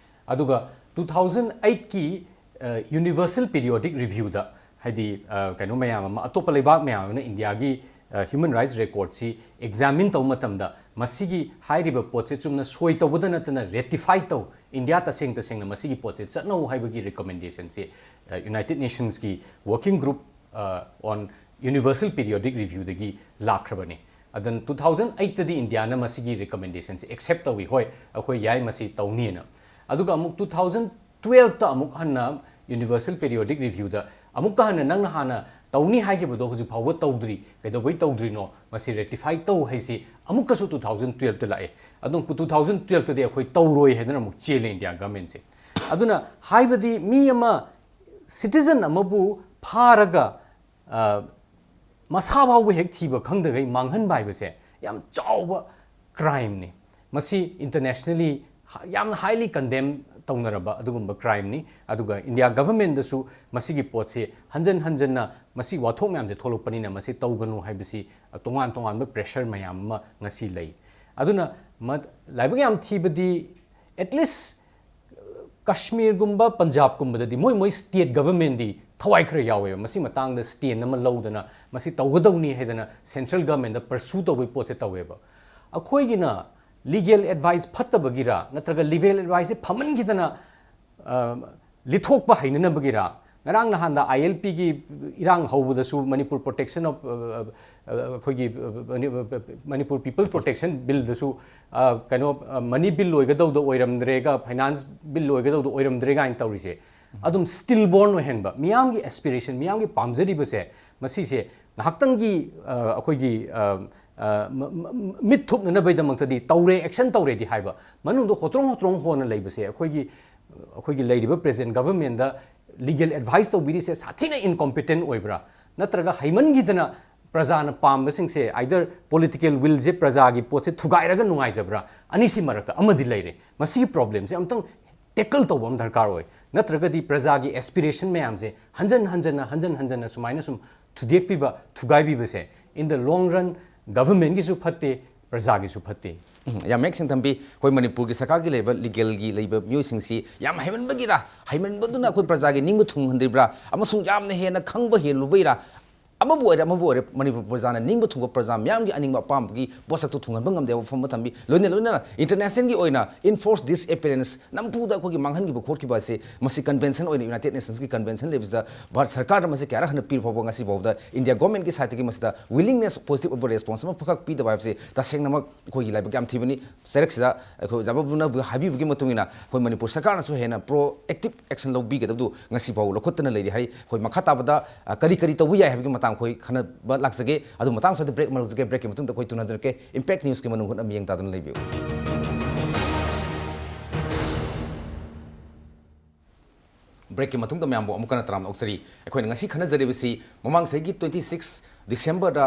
ꯑꯗꯨꯒ two thousand eight ꯀꯤ, ꯑ, Universal Periodic Review ꯗ, ꯍꯥꯏꯗꯤ, ꯑ, ꯀꯩꯅꯣ ꯃꯌꯥꯝ ꯑꯃ, ꯑꯇꯣꯞꯄ ꯂꯩꯕꯥꯛ ꯃꯌꯥꯝ ꯑꯃꯅ ꯏꯟꯗꯤꯌꯥꯒꯤ, ꯑ, human rights record ꯁꯤ examine ꯇꯧꯕ ꯃꯇꯝꯗ ꯃꯁꯤꯒꯤ ꯍꯥꯏꯔꯤꯕ ꯄꯣꯠꯁꯦ ꯆꯨꯝꯅ ꯁꯣꯏ ꯇꯧꯕꯗ ꯅꯠꯇꯅ ratify ꯇꯧ, ꯏꯟꯗꯤꯌꯥ ꯇꯁꯦꯡ ꯇꯁꯦꯡꯅ ꯃꯁꯤꯒꯤ ꯄꯣꯠꯁꯦ ꯆꯠꯅꯧ ꯍꯥꯏꯕꯒꯤ ꯔꯤꯀꯃꯦꯟꯗꯦꯁꯟꯁꯦ, ꯑ, ꯌꯨꯅꯥꯏꯇꯦꯗ ꯅꯦꯁꯟꯁꯀꯤ ꯋꯥꯔꯀꯤꯡ ꯒ꯭ꯔꯨꯞ, ꯑ, on Universal Periodic Review ꯗꯒꯤ ꯂꯥꯛꯈ꯭ꯔꯕꯅꯤ꯫ ꯑꯗꯨꯅ two thousand eight ꯇꯗꯤ ꯏꯟꯗꯤꯌꯥꯅ ꯃꯁꯤꯒꯤ ꯔꯤꯀꯃꯦꯟꯗꯦꯁꯟꯁꯦ ꯑꯦꯛꯁꯦꯞ ꯇꯧꯏ, ꯍꯣꯏ, ꯑꯩꯈꯣꯏ ꯌꯥꯏ, ꯃꯁꯤ ꯇꯧꯅꯤꯅ꯫ ꯑꯗꯨꯒ ꯑꯃꯨꯛ two thousand twelve ꯇ ꯑꯃꯨꯛ ꯍꯟꯅ Universal Periodic Review ꯗ ꯑꯃꯨꯛꯀ ꯍꯟꯅ ꯅꯪꯅ ꯍꯥꯟꯅ ꯇꯧꯅꯤ ꯍꯥꯏꯈꯤꯕꯗꯣ ꯍꯧꯖꯤꯛ ꯐꯥꯎꯕ ꯇꯧꯗ꯭ꯔꯤ꯫ ꯀꯩꯗꯧꯕꯩ ꯇꯧꯗ꯭ꯔꯤꯅꯣ? ꯃꯁꯤ ꯔꯦꯇꯤꯐꯥꯏ ꯇꯧ ꯍꯥꯏꯁꯤ ꯑꯃꯨꯛꯀꯁꯨ ꯇꯨ ꯊꯥꯎꯖꯟ ꯇꯨꯌꯦꯜꯞꯇ ꯂꯥꯛꯑꯦ꯫ ꯑꯗꯨꯝ ꯇꯨ ꯊꯥꯎꯖꯟ ꯇꯨꯌꯦꯜꯞꯇꯗꯤ ꯑꯩꯈꯣꯏ ꯇꯧꯔꯣꯏ ꯍꯥꯏꯗꯅ ꯑꯃꯨꯛ ꯆꯦꯜꯂꯦ ꯏꯟꯗꯤꯌꯥ ꯒꯚꯔꯟꯃꯦꯟꯁꯦ꯫ ꯑꯗꯨꯅ ꯍꯥꯏꯕꯗꯤ ꯃꯤ ꯑꯃ, ꯁꯤꯇꯤꯖꯟ ꯑꯃꯕꯨ ꯐꯥꯔꯒ, ꯑ, ꯃꯁꯥ ꯐꯥꯎꯕ ꯍꯦꯛ ꯊꯤꯕ ꯈꯪꯗꯈꯩ ꯃꯥꯡꯍꯟꯕ ꯍꯥꯏꯕꯁꯦ ꯌꯥꯝ ꯆꯥꯎꯕ ꯀ꯭ꯔꯥꯏꯝꯅꯤ꯫ ꯃꯁꯤ ꯏꯟꯇꯔꯅꯦꯁꯅꯦꯜꯂꯤ ꯌꯥꯝꯅ ꯍꯥꯏꯂꯤ ꯀꯟꯗꯦꯝ ꯇꯧꯅꯔꯕ ꯑꯗꯨꯒꯨꯝꯕ ꯀ꯭ꯔꯥꯏꯝꯅꯤ꯫ ꯑꯗꯨꯒ ꯏꯟꯗꯤꯌꯥ ꯒꯚꯔꯟꯃꯦꯟꯗꯁꯨ ꯃꯁꯤꯒꯤ ꯄꯣꯠꯁꯤ ꯍꯟꯖꯟ ꯍꯟꯖꯟꯅ ꯃꯁꯤ ꯋꯥꯊꯣꯛ ꯃꯌꯥꯝꯁꯦ ꯊꯣꯛꯂꯛꯄꯅꯤꯅ ꯃꯁꯤ ꯇꯧꯒꯅꯨ ꯍꯥꯏꯕꯁꯤ ꯇꯣꯉꯥꯟ ꯇꯣꯉꯥꯟꯕ ꯄ꯭ꯔꯦꯁꯔ ꯃꯌꯥꯝ ꯑꯃ ꯉꯁꯤ ꯂꯩ꯫ ꯑꯗꯨꯅ ꯃ-, ꯂꯥꯏꯕꯛ ꯌꯥꯝ ꯊꯤꯕꯗꯤ, ꯑꯦꯠꯂꯤꯁ ꯀꯥꯁꯃꯤꯔꯒꯨꯝꯕ ꯄꯟꯖꯥꯕꯀꯨꯝꯕꯗꯗꯤ ꯃꯣꯏ ꯃꯣꯏ ꯁ꯭ꯇꯦꯠ ꯒꯚꯔꯟꯃꯦꯟꯗꯤ ꯊꯋꯥꯏ ꯈꯔ ꯌꯥꯎꯋꯦꯕ꯫ ꯃꯁꯤ ꯃꯇꯥꯡꯗ ꯁ꯭ꯇꯦꯟ ꯑꯃ ꯂꯧꯗꯅ ꯃꯁꯤ ꯇꯧꯒꯗꯧꯅꯤ ꯍꯥꯏꯗꯅ ꯁꯦꯟꯇ꯭ꯔꯦꯜ ꯒꯚꯔꯟꯃꯦꯟꯗ ꯄꯔꯁꯨ ꯇꯧꯕꯒꯤ ꯄꯣꯠꯁꯦ ꯇꯧꯋꯦꯕ꯫ ꯑꯩꯈꯣꯏꯒꯤꯅ ꯂꯤꯒꯦꯜ ꯑꯦꯗꯚꯥꯏꯁ ꯐꯠꯇꯕꯒꯤꯔ ꯅꯠꯇ꯭ꯔꯒ ꯂꯤꯒꯦꯜ ꯑꯦꯗꯚꯥꯏꯁꯁꯦ ꯐꯃꯟꯈꯤꯗꯅ, ꯑ, ꯂꯤꯊꯣꯛꯄ ꯍꯩꯅꯅꯕꯒꯤꯔ? ꯉꯔꯥꯡ ꯅꯍꯥꯟꯗ ꯑꯥꯏ ꯑꯦꯜ ꯄꯤꯒꯤ ꯏꯔꯥꯡ ꯍꯧꯕꯗꯁꯨ ꯃꯅꯤꯄꯨꯔ ꯄ꯭ꯔꯣꯇꯦꯛꯁꯟ ꯑꯣꯐ, ꯑ, ꯑ, ꯑꯩꯈꯣꯏꯒꯤ, ꯑ, ꯃꯅꯤ-, ꯑ, ꯃꯅꯤꯄꯨꯔ ꯄꯤꯄꯜ ꯄ꯭ꯔꯣꯇꯦꯛꯁꯟ ꯕꯤꯜꯗꯁꯨ, ꯑ, ꯀꯩꯅꯣ, ꯑ, ꯃꯅꯤ ꯕꯤꯜ ꯑꯣꯏꯒꯗꯧꯗ ꯑꯣꯏꯔꯝꯗ꯭ꯔꯦꯒ ꯐꯥꯏꯅꯥꯟꯁ ꯕꯤꯜ ꯑꯣꯏꯒꯗꯧꯗ ꯑꯣꯏꯔꯝꯗ꯭ꯔꯦ ꯀꯥꯏꯅ ꯇꯧꯔꯤꯁꯦ꯫ ꯑꯗꯨꯝ ꯁ꯭ꯇꯤꯜ ꯕꯣꯔꯟ ꯑꯣꯏꯍꯟꯕ, ꯃꯤꯌꯥꯝꯒꯤ ꯑꯦꯁꯄꯤꯔꯦꯁꯟ, ꯃꯤꯌꯥꯝꯒꯤ ꯄꯥꯝꯖꯔꯤꯕꯁꯦ, ꯃꯁꯤꯁꯦ ꯉꯥꯏꯍꯥꯛꯇꯪꯒꯤ, ꯑ, ꯑꯩꯈꯣꯏꯒꯤ, ꯑ, ꯑ, ꯃ-, ꯃ-, ꯃꯤꯠ ꯊꯨꯞꯅꯅꯕꯒꯤꯗꯃꯛꯇꯗꯤ ꯇꯧꯔꯦ, ꯑꯦꯛꯁꯟ ꯇꯧꯔꯦꯗꯤ ꯍꯥꯏꯕ, ꯃꯅꯨꯡꯗ ꯍꯣꯇ꯭ꯔꯣꯡ ꯍꯣꯇ꯭ꯔꯣꯡ ꯍꯣꯟꯅ ꯂꯩꯕꯁꯦ ꯑꯩꯈꯣꯏꯒꯤ, ꯑꯩꯈꯣꯏꯒꯤ ꯂꯩꯔꯤꯕ ꯄ꯭ꯔꯦꯖꯦꯟ ꯒꯚꯔꯟꯃꯦꯟꯗ ꯂꯤꯒꯦꯜ ꯑꯦꯗꯚꯥꯏꯁ ꯇꯧꯕꯤꯔꯤꯁꯦ ꯁꯥꯊꯤꯅ ꯏꯟꯀꯣꯝꯄꯤꯇꯦꯟ ꯑꯣꯏꯕ꯭ꯔꯥ? ꯅꯠꯇ꯭ꯔꯒ ꯍꯩꯃꯟꯈꯤꯗꯅ ꯄ꯭ꯔꯖꯥꯅ ꯄꯥꯝꯕꯁꯤꯡꯁꯦ, ꯑꯥꯏꯗꯔ ꯄꯣꯂꯤꯇꯤꯀꯦꯜ ꯋꯤꯜꯁꯦ ꯄ꯭ꯔꯖꯥꯒꯤ ꯄꯣꯠꯁꯦ ꯊꯨꯒꯥꯏꯔꯒ ꯅꯨꯡꯉꯥꯏꯖꯕ꯭ꯔꯥ? ꯑꯅꯤꯁꯤ ꯃꯔꯛꯇ ꯑꯃꯗꯤ ꯂꯩꯔꯦ꯫ ꯃꯁꯤꯒꯤ ꯄ꯭ꯔꯣꯕ꯭ꯂꯦꯝꯁꯦ ꯑꯝꯇꯪ ꯇꯦꯀꯜ ꯇꯧꯕ ꯑꯃ ꯗꯔꯀꯥꯔ ꯑꯣꯏ꯫ ꯅꯠꯇ꯭ꯔꯒꯗꯤ ꯄ꯭ꯔꯖꯥꯒꯤ ꯑꯦꯁꯄꯤꯔꯦꯁꯟ ꯃꯌꯥꯝꯁꯦ ꯍꯟꯖꯟ ꯍꯟꯖꯟꯅ, ꯍꯟꯖꯟ ꯍꯟꯖꯟꯅ ꯁꯨꯃꯥꯏꯅ ꯁꯨꯝ ꯊꯨꯗꯦꯛꯄꯤꯕ, ꯊꯨꯒꯥꯏꯕꯤꯕꯁꯦ, in the long run, ꯒꯚꯔꯟꯃꯦꯟꯒꯤꯁꯨ ꯐꯠꯇꯦ, ꯄ꯭ꯔꯖꯥꯒꯤꯁꯨ ꯐꯠꯇꯦ꯫ ꯎꯝ, ꯌꯥꯝ ꯃꯌꯦꯛ ꯁꯦꯡꯅ ꯊꯝꯕꯤ꯫ ꯑꯩꯈꯣꯏ ꯃꯅꯤꯄꯨꯔꯒꯤ ꯁꯔꯀꯥꯔꯒꯤ ꯂꯩꯕ ꯂꯤꯒꯦꯜꯒꯤ ꯂꯩꯕ ꯃꯤꯑꯣꯏꯁꯤꯡꯁꯤ ꯌꯥꯝ ꯍꯩꯃꯟꯕꯒꯤꯔ, ꯍꯩꯃꯟꯕꯗꯨꯅ ꯑꯩꯈꯣꯏ ꯄ꯭ꯔꯖꯥꯒꯤ ꯅꯤꯡꯕ ꯊꯨꯡꯍꯟꯗ꯭ꯔꯤꯕ꯭ꯔꯥ, ꯑꯃꯁꯨꯡ ꯌꯥꯝꯅ ꯍꯦꯟꯅ ꯈꯪꯕ ꯍꯦꯜꯂꯨꯕꯩꯔꯥ, ꯑꯃꯕꯨ ꯑꯣꯏꯔꯦ, ꯑꯃꯕꯨ ꯑꯣꯏꯔꯦ, ꯃꯅꯤꯄꯨꯔ ꯄ꯭ꯔꯖꯥꯅ ꯅꯤꯡꯕ ꯊꯨꯡꯕ, ꯄ꯭ꯔꯖꯥ ꯃꯤꯌꯥꯝꯒꯤ ꯑꯅꯤꯡꯕ ꯑꯄꯥꯝꯕꯒꯤ ꯄꯣꯠꯁꯛꯇꯨ ꯊꯨꯡꯍꯟꯕ ꯉꯝꯗꯦ ꯍꯥꯏꯕ ꯋꯥꯐꯝ ꯑꯃ ꯊꯝꯕꯤ꯫ ꯂꯣꯏꯅ ꯂꯣꯏꯅꯅ internationalꯒꯤ ꯑꯣꯏꯅ enforced disappearance, ꯅꯝꯐꯨꯗ ꯑꯩꯈꯣꯏꯒꯤ ꯃꯥꯡꯍꯟꯈꯤꯕ ꯈꯣꯠꯈꯤꯕ ꯑꯁꯤ, ꯃꯁꯤ convention ꯑꯣꯏꯅ, United Nationsꯀꯤ convention ꯂꯩꯕꯁꯤꯗ ꯚꯥꯔꯠ ꯁꯔꯀꯥꯔꯗ ꯃꯁꯤ ꯀꯌꯥꯔꯛ ꯍꯟꯅ ꯄꯤꯔ ꯐꯥꯎꯕ ꯉꯁꯤ ꯐꯥꯎꯕꯗ India governmentꯀꯤ sideꯇꯒꯤ ꯃꯁꯤꯗ willingness, positive ꯑꯣꯏꯕ response ꯑꯃ ꯐꯛ ꯄꯤꯗꯕ ꯍꯥꯏꯕꯁꯤ ꯇꯁꯦꯡꯅꯃꯛ ꯑꯩꯈꯣꯏꯒꯤ ꯂꯥꯏꯕꯛ ꯌꯥꯝ ꯊꯤꯕꯅꯤ꯫ ꯆꯩꯔꯛꯁꯤꯗ ꯑꯩꯈꯣꯏ ꯑꯣꯖꯥ ꯕꯕꯨꯅ ꯍꯥꯏꯕꯤꯕꯒꯤ ꯃꯇꯨꯡ ꯏꯟꯅ ꯑꯩꯈꯣꯏ ꯃꯅꯤꯄꯨꯔ ꯁꯔꯀꯥꯔꯅꯁꯨ ꯍꯦꯟꯅ proactive action ꯂꯧꯕꯤꯒꯗꯕꯗꯨ ꯉꯁꯤ ꯐꯥꯎ ꯂꯧꯈꯠꯇꯅ ꯂꯩꯔꯤ ꯍꯥꯏ꯫ ꯑꯩꯈꯣꯏ ꯃꯈꯥ ꯇꯥꯕꯗ, ꯑ, ꯀꯔꯤ ꯀꯔꯤ ꯇꯧꯕ ꯌꯥꯏ ꯍꯥꯏꯕꯒꯤ ꯃꯇꯥꯡ ꯑꯩꯈꯣꯏ ꯈꯟꯅꯕ ꯂꯥꯛꯆꯒꯦ꯫ ꯑꯗꯨ ꯃꯇꯥꯡ ꯁ꯭ꯋꯥꯏꯗ break ꯑꯃ ꯂꯧꯖꯒꯦ꯫ Breakꯀꯤ ꯃꯇꯨꯡꯗ ꯑꯩꯈꯣꯏ ꯇꯨꯅꯖꯔꯛꯀꯦ꯫ Impact Newsꯀꯤ ꯃꯅꯨꯡ ꯍꯨꯠꯅ ꯃꯤꯠꯌꯦꯡ ꯇꯥꯗꯨꯅ ꯂꯩꯕꯤꯌꯨ꯫ Breakꯀꯤ ꯃꯇꯨꯡꯗ ꯃꯌꯥꯝꯕꯨ ꯑꯃꯨꯛ ꯍꯟꯅ ꯇꯔꯥꯝꯅ ꯑꯣꯛꯆꯔꯤ꯫ ꯑꯩꯈꯣꯏꯅ ꯉꯁꯤ ꯈꯟꯅꯖꯔꯤꯕꯁꯤ ꯃꯃꯥꯡ ꯆꯍꯤꯒꯤ twenty six Decemberꯗ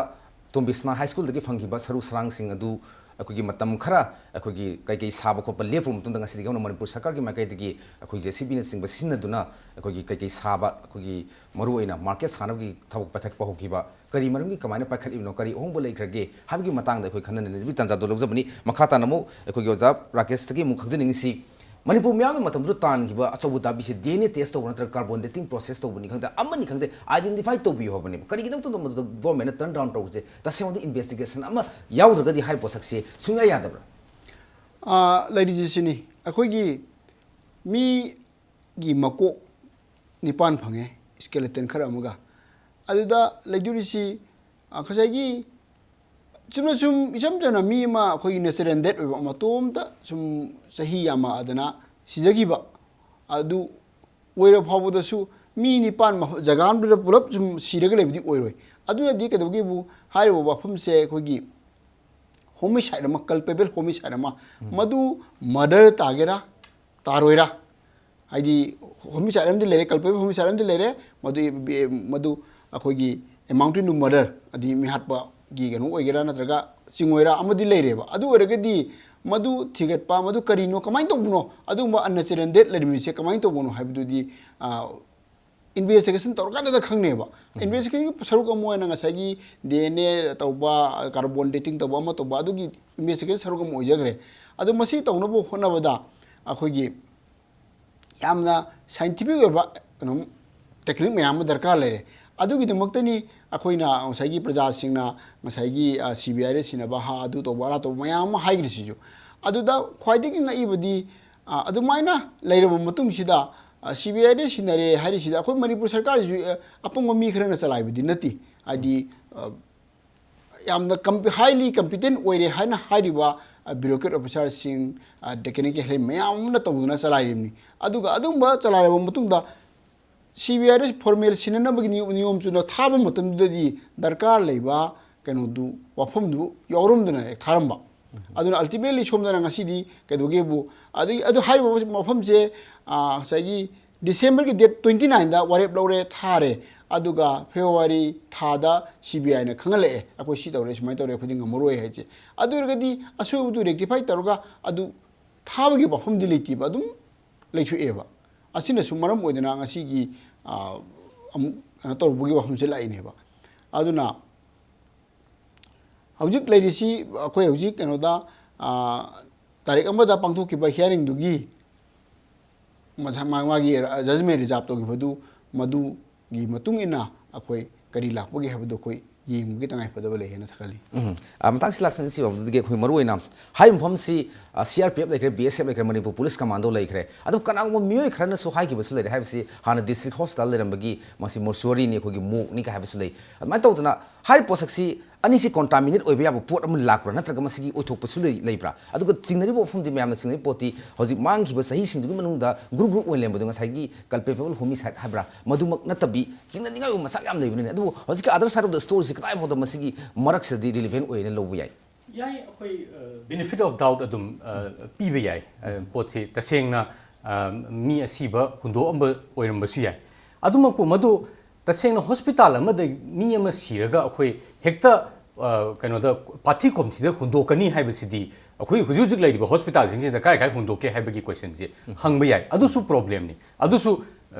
ꯇꯣꯝꯕꯤꯁꯅꯥ High Schoolꯗꯒꯤ ꯐꯪꯈꯤꯕ ꯁꯔꯨ ꯁꯔꯥꯡꯁꯤꯡ ꯑꯗꯨ ꯑꯩꯈꯣꯏꯒꯤ ꯃꯇꯝ ꯈꯔ ꯑꯩꯈꯣꯏꯒꯤ ꯀꯩꯀꯩ ꯁꯥꯕ ꯈꯣꯠꯄ ꯂꯦꯞꯄꯨꯕ ꯃꯇꯨꯡꯗ, ꯉꯁꯤꯗꯒꯤ ꯍꯧꯅ ꯃꯅꯤꯄꯨꯔ ꯁꯔꯀꯥꯔꯒꯤ ꯃꯥꯏꯀꯩꯗꯒꯤ ꯑꯩꯈꯣꯏ JCBꯅꯆꯤꯡꯕ ꯁꯤꯖꯤꯟꯅꯗꯨꯅ ꯑꯩꯈꯣꯏꯒꯤ ꯀꯩꯀꯩ ꯁꯥꯕ, ꯑꯩꯈꯣꯏꯒꯤ ꯃꯔꯨꯑꯣꯏꯅ market ꯁꯥꯅꯕꯒꯤ ꯊꯕꯛ ꯄꯥꯏꯈꯠꯄ ꯍꯧꯈꯤꯕ, ꯀꯔꯤ ꯃꯔꯝꯒꯤ ꯀꯃꯥꯏꯅ ꯄꯥꯏꯈꯠꯂꯤꯕꯅꯣ, ꯀꯔꯤ ꯑꯍꯣꯡꯕ ꯂꯩꯈ꯭ꯔꯒꯦ ꯍꯥꯏꯕꯒꯤ ꯃꯇꯥꯡꯗ ꯑꯩꯈꯣꯏ ꯈꯟꯅꯅꯕꯒꯤ ꯇꯥꯟꯖꯥꯗꯨ ꯂꯧꯖꯕꯅꯤ꯫ ꯃꯈꯥ ꯇꯥꯅ ꯑꯃꯨꯛ ꯑꯩꯈꯣꯏꯒꯤ ꯑꯣꯖꯥ ꯔꯥꯀꯦꯁꯇꯒꯤ ꯑꯃꯨꯛ ꯈꯪꯖꯅꯤꯡꯉꯤꯁꯤ, ꯃꯅꯤꯄꯨꯔ ꯃꯤꯌꯥꯝꯒꯤ ꯃꯇꯝꯗꯨꯗ ꯇꯥꯟꯈꯤꯕ ꯑꯆꯧꯕ ꯗꯥꯕꯤꯁꯦ DNA test ꯇꯧꯕ ꯅꯠꯇ꯭ꯔꯒ carbon dating process ꯇꯧꯕꯅꯤ ꯈꯪꯗꯦ, ꯑꯃꯅꯤ ꯈꯪꯗꯦ, identify ꯇꯧꯕꯤꯌꯨ ꯍꯥꯏꯕꯅꯦꯕ꯫ ꯀꯔꯤꯒꯤꯗꯃꯛꯇ ꯃꯗꯨꯗ governmentꯅ turn down ꯇꯧꯕꯁꯦ? ꯇꯁꯦꯡꯕꯗꯤ investigation ꯑꯃ ꯌꯥꯎꯗ꯭ꯔꯒꯗꯤ ꯍꯥꯏꯔꯤꯕ ꯄꯣꯠꯁꯛꯁꯦ ꯁꯨꯡꯌꯥ ꯌꯥꯗꯕ꯭ꯔꯥ? ꯑꯥ, ꯂꯩꯔꯤꯁꯦ ꯁꯤꯅꯤ, ꯑꯩꯈꯣꯏꯒꯤ ꯃꯤꯒꯤ ꯃꯀꯣꯛ ꯅꯤꯄꯥꯟ ꯐꯪꯉꯦ, skeleton ꯈꯔ ꯑꯃꯒ꯫ ꯑꯗꯨꯗ ꯂꯩꯗꯣꯔꯤꯁꯤ, ꯑ, ꯉꯁꯥꯏꯒꯤ ꯆꯨꯝꯅ ꯁꯨꯝ ꯏꯆꯝ ꯆꯝꯅ ꯃꯤ ꯑꯃ ꯑꯩꯈꯣꯏꯒꯤ natural death ꯑꯣꯏꯕ, ꯃꯇꯣꯝꯇ ꯁꯨꯝ ꯆꯍꯤ ꯌꯥꯝꯃꯛꯑꯗꯅ ꯁꯤꯖꯈꯤꯕ, ꯑꯗꯨ ꯑꯣꯏꯔ ꯐꯥꯎꯕꯗꯁꯨ ꯃꯤ ꯅꯤꯄꯥꯟ ꯃꯐ-, ꯖꯒꯥ ꯑꯃꯗꯨꯗ ꯄꯨꯂꯞ ꯁꯨꯝ ꯁꯤꯔꯒ ꯂꯩꯕꯗꯤ ꯑꯣꯏꯔꯣꯏ꯫ ꯑꯗꯨꯅꯗꯤ ꯀꯩꯗꯧꯒꯦꯕꯨ, ꯍꯥꯏꯔꯤꯕ ꯋꯥꯐꯝꯁꯦ ꯑꯩꯈꯣꯏꯒꯤ homicide ꯑꯃ, culpable homicide ꯑꯃ, ꯃꯗꯨ murder ꯇꯥꯒꯦꯔꯥ ꯇꯥꯔꯣꯏꯔꯥ, ꯍꯥꯏꯗꯤ homicide ꯑꯃꯗꯤ ꯂꯩꯔꯦ, culpable homicide ꯑꯃꯗꯤ ꯂꯩꯔꯦ, ꯃꯗꯨ, ꯃꯗꯨ ꯑꯩꯈꯣꯏꯒꯤ amounting to murder, ꯍꯥꯏꯗꯤ ꯃꯤꯍꯥꯠꯄꯒꯤ ꯀꯩꯅꯣ ꯑꯣꯏꯒꯦꯔꯥ ꯅꯠꯇ꯭ꯔꯒ ꯆꯤꯡꯉꯣꯏꯔꯥ ꯑꯃꯗꯤ ꯂꯩꯔꯦꯕ꯫ ꯑꯗꯨ ꯑꯣꯏꯔꯒꯗꯤ ꯃꯗꯨ ꯊꯤꯒꯠꯄ, ꯃꯗꯨ ꯀꯔꯤꯅꯣ, ꯀꯃꯥꯏꯅ ꯇꯧꯕꯅꯣ, ꯑꯗꯨꯒꯨꯝꯕ unnatural death ꯂꯩꯔꯝꯃꯤꯁꯦ ꯀꯃꯥꯏꯅ ꯇꯧꯕꯅꯣ ꯍꯥꯏꯕꯗꯨꯗꯤ, ꯑ, investigation ꯇꯧꯔꯀꯥꯟꯗꯗ ꯈꯪꯅꯦꯕ꯫ Investigation ꯁꯔꯨꯛ ꯑꯃ ꯑꯣꯏꯅ ꯉꯁꯥꯏꯒꯤ DNA ꯇꯧꯕ, carbon dating ꯇꯧꯕ, ꯑꯃ ꯇꯧꯕ, ꯑꯗꯨꯒꯤ investigation ꯁꯔꯨꯛ ꯑꯃ ꯑꯣꯏꯖꯈ꯭ꯔꯦ꯫ ꯑꯗꯣ ꯃꯁꯤ ꯇꯧꯅꯕ ꯍꯣꯠꯅꯕꯗ ꯑꯩꯈꯣꯏꯒꯤ ꯌꯥꯝꯅ scientific ꯑꯣꯏꯕ ꯀꯩꯅꯣ technique ꯃꯌꯥꯝ ꯑꯃ ꯗꯔꯀꯥꯔ ꯂꯩꯔꯦ꯫ ꯑꯗꯨꯒꯤꯗꯃꯛꯇꯅꯤ ꯑꯩꯈꯣꯏꯅ ꯉꯁꯥꯏꯒꯤ ꯄ꯭ꯔꯖꯥꯁꯤꯡꯅ ꯉꯁꯥꯏꯒꯤ, ꯑ, ꯁꯤ ꯕꯤ ꯑꯥꯏꯗ ꯁꯤꯟꯅꯕ, ꯍꯥ, ꯑꯗꯨ ꯇꯧꯕ, ꯑꯗꯥ ꯇꯧꯕ ꯃꯌꯥꯝ ꯑꯃ ꯍꯥꯏꯈ꯭ꯔꯤꯁꯤꯁꯨ꯫ ꯑꯗꯨꯗ ꯈ꯭ꯋꯥꯏꯗꯒꯤ ꯉꯛꯏꯕꯗꯤ, ꯑ, ꯑꯗꯨꯃꯥꯏꯅ ꯂꯩꯔꯕ ꯃꯇꯨꯡꯁꯤꯗ, ꯑ, ꯁꯤ ꯕꯤ ꯑꯥꯏꯗ ꯁꯤꯟꯅꯔꯦ ꯍꯥꯏꯔꯤꯁꯤꯗ ꯑꯩꯈꯣꯏ ꯃꯅꯤꯄꯨꯔ ꯁꯔꯀꯥꯔꯁꯤꯁꯨ, ꯑ, ꯑꯄꯪꯕ ꯃꯤ ꯈꯔꯅ ꯆꯂꯥꯏꯕꯗꯤ ꯅꯠꯇꯦ꯫ ꯍꯥꯏꯗꯤ, ꯑ, ꯌꯥꯝꯅ ꯀꯝꯄꯤ-, highly competent ꯑꯣꯏꯔꯦ ꯍꯥꯏꯅ ꯍꯥꯏꯔꯤꯕ, ꯑ, bureaucrat officerꯁꯤꯡ, ꯑ, technical ꯍꯦꯜ ꯃꯌꯥꯝ ꯑꯃꯅ ꯇꯧꯗꯨꯅ ꯆꯂꯥꯏꯔꯤꯕꯅꯤ꯫ ꯑꯗꯨꯒ ꯑꯗꯨꯒꯨꯝꯕ ꯆꯂꯥꯏꯔꯕ ꯃꯇꯨꯡꯗ ꯁꯤ ꯕꯤ ꯑꯥꯏꯗ formal ꯁꯤꯟꯅꯅꯕꯒꯤ ꯅꯤꯌꯣꯝ, ꯅꯤꯌꯣꯝ ꯆꯨꯝꯅ ꯊꯥꯕ ꯃꯇꯝꯗꯨꯗꯗꯤ ꯗꯔꯀꯥꯔ ꯂꯩꯕ ꯀꯩꯅꯣꯗꯨ, ꯋꯥꯐꯝꯗꯨ ꯌꯥꯎꯔꯝꯗꯅ ꯍꯦꯛ ꯊꯥꯔꯝꯕ꯫ ꯑꯗꯨꯅ ultimately ꯁꯣꯝꯗꯅ ꯉꯁꯤꯗꯤ ꯀꯩꯗꯧꯒꯦꯕꯨ, ꯑꯗꯒꯤ ꯑꯗꯨ ꯍꯥꯏꯔꯤꯕ ꯃꯐꯝꯁꯦ, ꯑ, ꯉꯁꯥꯏꯒꯤ Decemberꯒꯤ date twenty nineꯗ ꯋꯥꯔꯦꯞ ꯂꯧꯔꯦ, ꯊꯥꯔꯦ꯫ ꯑꯗꯨꯒ February ꯊꯥꯗ ꯁꯤ ꯕꯤ ꯑꯥꯏꯅ ꯈꯪꯍꯜꯂꯛꯑꯦ, "ꯑꯩꯈꯣꯏ ꯁꯤ ꯇꯧꯔꯦ, ꯁꯨꯃꯥꯏꯅ ꯇꯧꯔꯦ, ꯑꯩꯈꯣꯏꯗꯤ ꯉꯝꯃꯔꯣꯏ" ꯍꯥꯏꯁꯦ꯫ ꯑꯗꯨ ꯑꯣꯏꯔꯒꯗꯤ ꯑꯁꯣꯏꯕꯗꯨ rectify ꯇꯧꯔꯒ ꯑꯗꯨ ꯊꯥꯕꯒꯤ ꯋꯥꯐꯝꯗꯤ ꯂꯩꯇꯦꯕ, ꯑꯗꯨꯝ ꯂꯩꯊꯣꯛꯑꯦꯕ꯫ ꯑꯁꯤꯅꯁꯨ ꯃꯔꯝ ꯑꯣꯏꯗꯅ ꯉꯁꯤꯒꯤ, ꯑ, ꯑꯃꯨꯛ ꯀꯩꯅꯣ ꯇꯧꯔꯨꯕꯒꯤ ꯋꯥꯐꯝꯁꯦ ꯂꯥꯛꯏꯅꯦꯕ꯫ ꯑꯗꯨꯅ ꯍꯧꯖꯤꯛ ꯂꯩꯔꯤꯁꯤ ꯑꯩꯈꯣꯏ ꯍꯧꯖꯤꯛ ꯀꯩꯅꯣꯗ, ꯑ, ꯇꯥꯔꯤꯛ ꯑꯃꯗ ꯄꯥꯡꯊꯣꯛꯈꯤꯕ hearingꯗꯨꯒꯤ ꯃꯁꯥ-, ꯃꯥ-, ꯃꯥꯒꯤ judgement reserve ꯇꯧꯈꯤꯕꯗꯨ, ꯃꯗꯨꯒꯤ ꯃꯇꯨꯡ ꯏꯟꯅ ꯑꯩꯈꯣꯏ ꯀꯔꯤ ꯂꯥꯛꯄꯒꯦ ꯍꯥꯏꯕꯗꯨ ꯑꯩꯈꯣꯏ ꯌꯦꯡꯕꯒꯤ ꯇꯉꯥꯏꯐꯗꯕ ꯂꯩ ꯍꯥꯏꯅ ꯈꯜꯂꯤ꯫ ꯎꯝ꯫ ꯑ, ꯃꯇꯥꯡꯁꯤ ꯂꯥꯛꯁꯟꯁꯤ ꯕꯥꯕꯨꯗꯒꯤ ꯑꯩꯈꯣꯏ ꯃꯔꯨꯑꯣꯏꯅ ꯍꯥꯏꯔꯤꯕ ꯃꯐꯝꯁꯤ, ꯑ, C R P F ꯂꯩꯈ꯭ꯔꯦ, B S F ꯂꯩꯈ꯭ꯔꯦ, ꯃꯅꯤꯄꯨꯔ ꯄꯨꯂꯤꯁ ꯀꯃꯥꯟꯗꯣ ꯂꯩꯈ꯭ꯔꯦ꯫ ꯑꯗꯨ ꯀꯅꯥꯒꯨꯝꯕ ꯃꯤꯑꯣꯏ ꯈꯔꯅꯁꯨ ꯍꯥꯏꯈꯤꯕꯁꯨ ꯂꯩꯔꯦ, ꯍꯥꯏꯕꯁꯤ ꯍꯥꯟꯅ district hospital ꯂꯩꯔꯝꯕꯒꯤ ꯃꯁꯤ mortuaryꯅꯤ, ꯑꯩꯈꯣꯏꯒꯤ morgueꯅꯤ ꯀꯥꯏ ꯍꯥꯏꯕꯁꯨ ꯂꯩ꯫ ꯑꯗꯨꯃꯥꯏꯅ ꯇꯧꯗꯅ ꯍꯥꯏꯔꯤꯕ ꯄꯣꯠꯁꯛꯁꯤ ꯑꯅꯤꯁꯤ contaminate ꯑꯣꯏꯕ ꯌꯥꯕ ꯄꯣꯠ ꯑꯃ ꯂꯥꯛꯄ꯭ꯔꯥ, ꯅꯠꯇ꯭ꯔꯒ ꯃꯁꯤꯒꯤ ꯑꯣꯏꯊꯣꯛꯄꯁꯨ ꯂꯩ-, ꯂꯩꯕ꯭ꯔꯥ? ꯑꯗꯨꯒ ꯆꯤꯡꯅꯔꯤꯕ ꯋꯥꯐꯝꯗꯤ, ꯃꯌꯥꯝꯅ ꯆꯤꯡꯅꯔꯤꯕ ꯄꯣꯠꯇꯤ ꯍꯧꯖꯤꯛ ꯃꯥꯡꯈꯤꯕ ꯆꯍꯤꯁꯤꯡꯗꯨꯒꯤ ꯃꯅꯨꯡꯗ group group ꯑꯣꯏꯅ ꯂꯩꯔꯝꯕꯗꯣ, ꯉꯁꯥꯏꯒꯤ culpable homicide ꯍꯥꯏꯕ꯭ꯔꯥ, ꯃꯗꯨꯃꯛ ꯅꯠꯇꯕꯤ ꯆꯤꯡꯅꯅꯤꯡꯉꯥꯏ ꯑꯣꯏꯕ ꯃꯆꯥꯛ ꯌꯥꯝ ꯂꯩꯕꯅꯤꯅꯦ꯫ ꯑꯗꯨꯕꯨ ꯍꯧꯖꯤꯛꯀꯤ other side of the storyꯁꯤ ꯀꯗꯥꯏ ꯐꯥꯎꯗ ꯃꯁꯤꯒꯤ ꯃꯔꯛꯁꯤꯗꯗꯤ relevant ꯑꯣꯏꯅ ꯂꯧꯕ ꯌꯥꯏ? ꯌꯥꯏ, ꯑꯩꯈꯣꯏ, ꯑ, benefit of doubt ꯑꯗꯨꯝ, ꯑ, ꯄꯤꯕ ꯌꯥꯏ꯫ ꯑ, ꯄꯣꯠꯁꯤ ꯇꯁꯦꯡꯅ, ꯑ, ꯃꯤ ꯑꯁꯤꯕ ꯍꯨꯟꯗꯣꯛꯑꯝꯕ ꯑꯣꯏꯔꯝꯕꯁꯨ ꯌꯥꯏ꯫ ꯑꯗꯨꯃꯛꯄꯨ ꯃꯗꯨ ꯇꯁꯦꯡꯅ hospital ꯑꯃꯗ ꯃꯤ ꯑꯃ ꯁꯤꯔꯒ ꯑꯩꯈꯣꯏ ꯍꯦꯛꯇ, ꯑ, ꯀꯩꯅꯣꯗ, ꯄꯥꯊꯤ ꯀꯣꯝꯊꯤꯗ ꯍꯨꯟꯗꯣꯛꯀꯅꯤ ꯍꯥꯏꯕꯁꯤꯗꯤ, ꯑꯩꯈꯣꯏ ꯍꯧꯖꯤꯛ ꯍꯧꯖꯤꯛ ꯂꯩꯔꯤꯕ hospitalꯁꯤꯡꯁꯤꯗ ꯀꯥꯏ ꯀꯥꯏ ꯍꯨꯟꯗꯣꯛꯀꯦ ꯍꯥꯏꯕꯒꯤ questionꯁꯦ ꯍꯪꯕ ꯌꯥꯏ꯫ ꯑꯗꯨꯁꯨ problemꯅꯤ꯫ ꯑꯗꯨꯁꯨ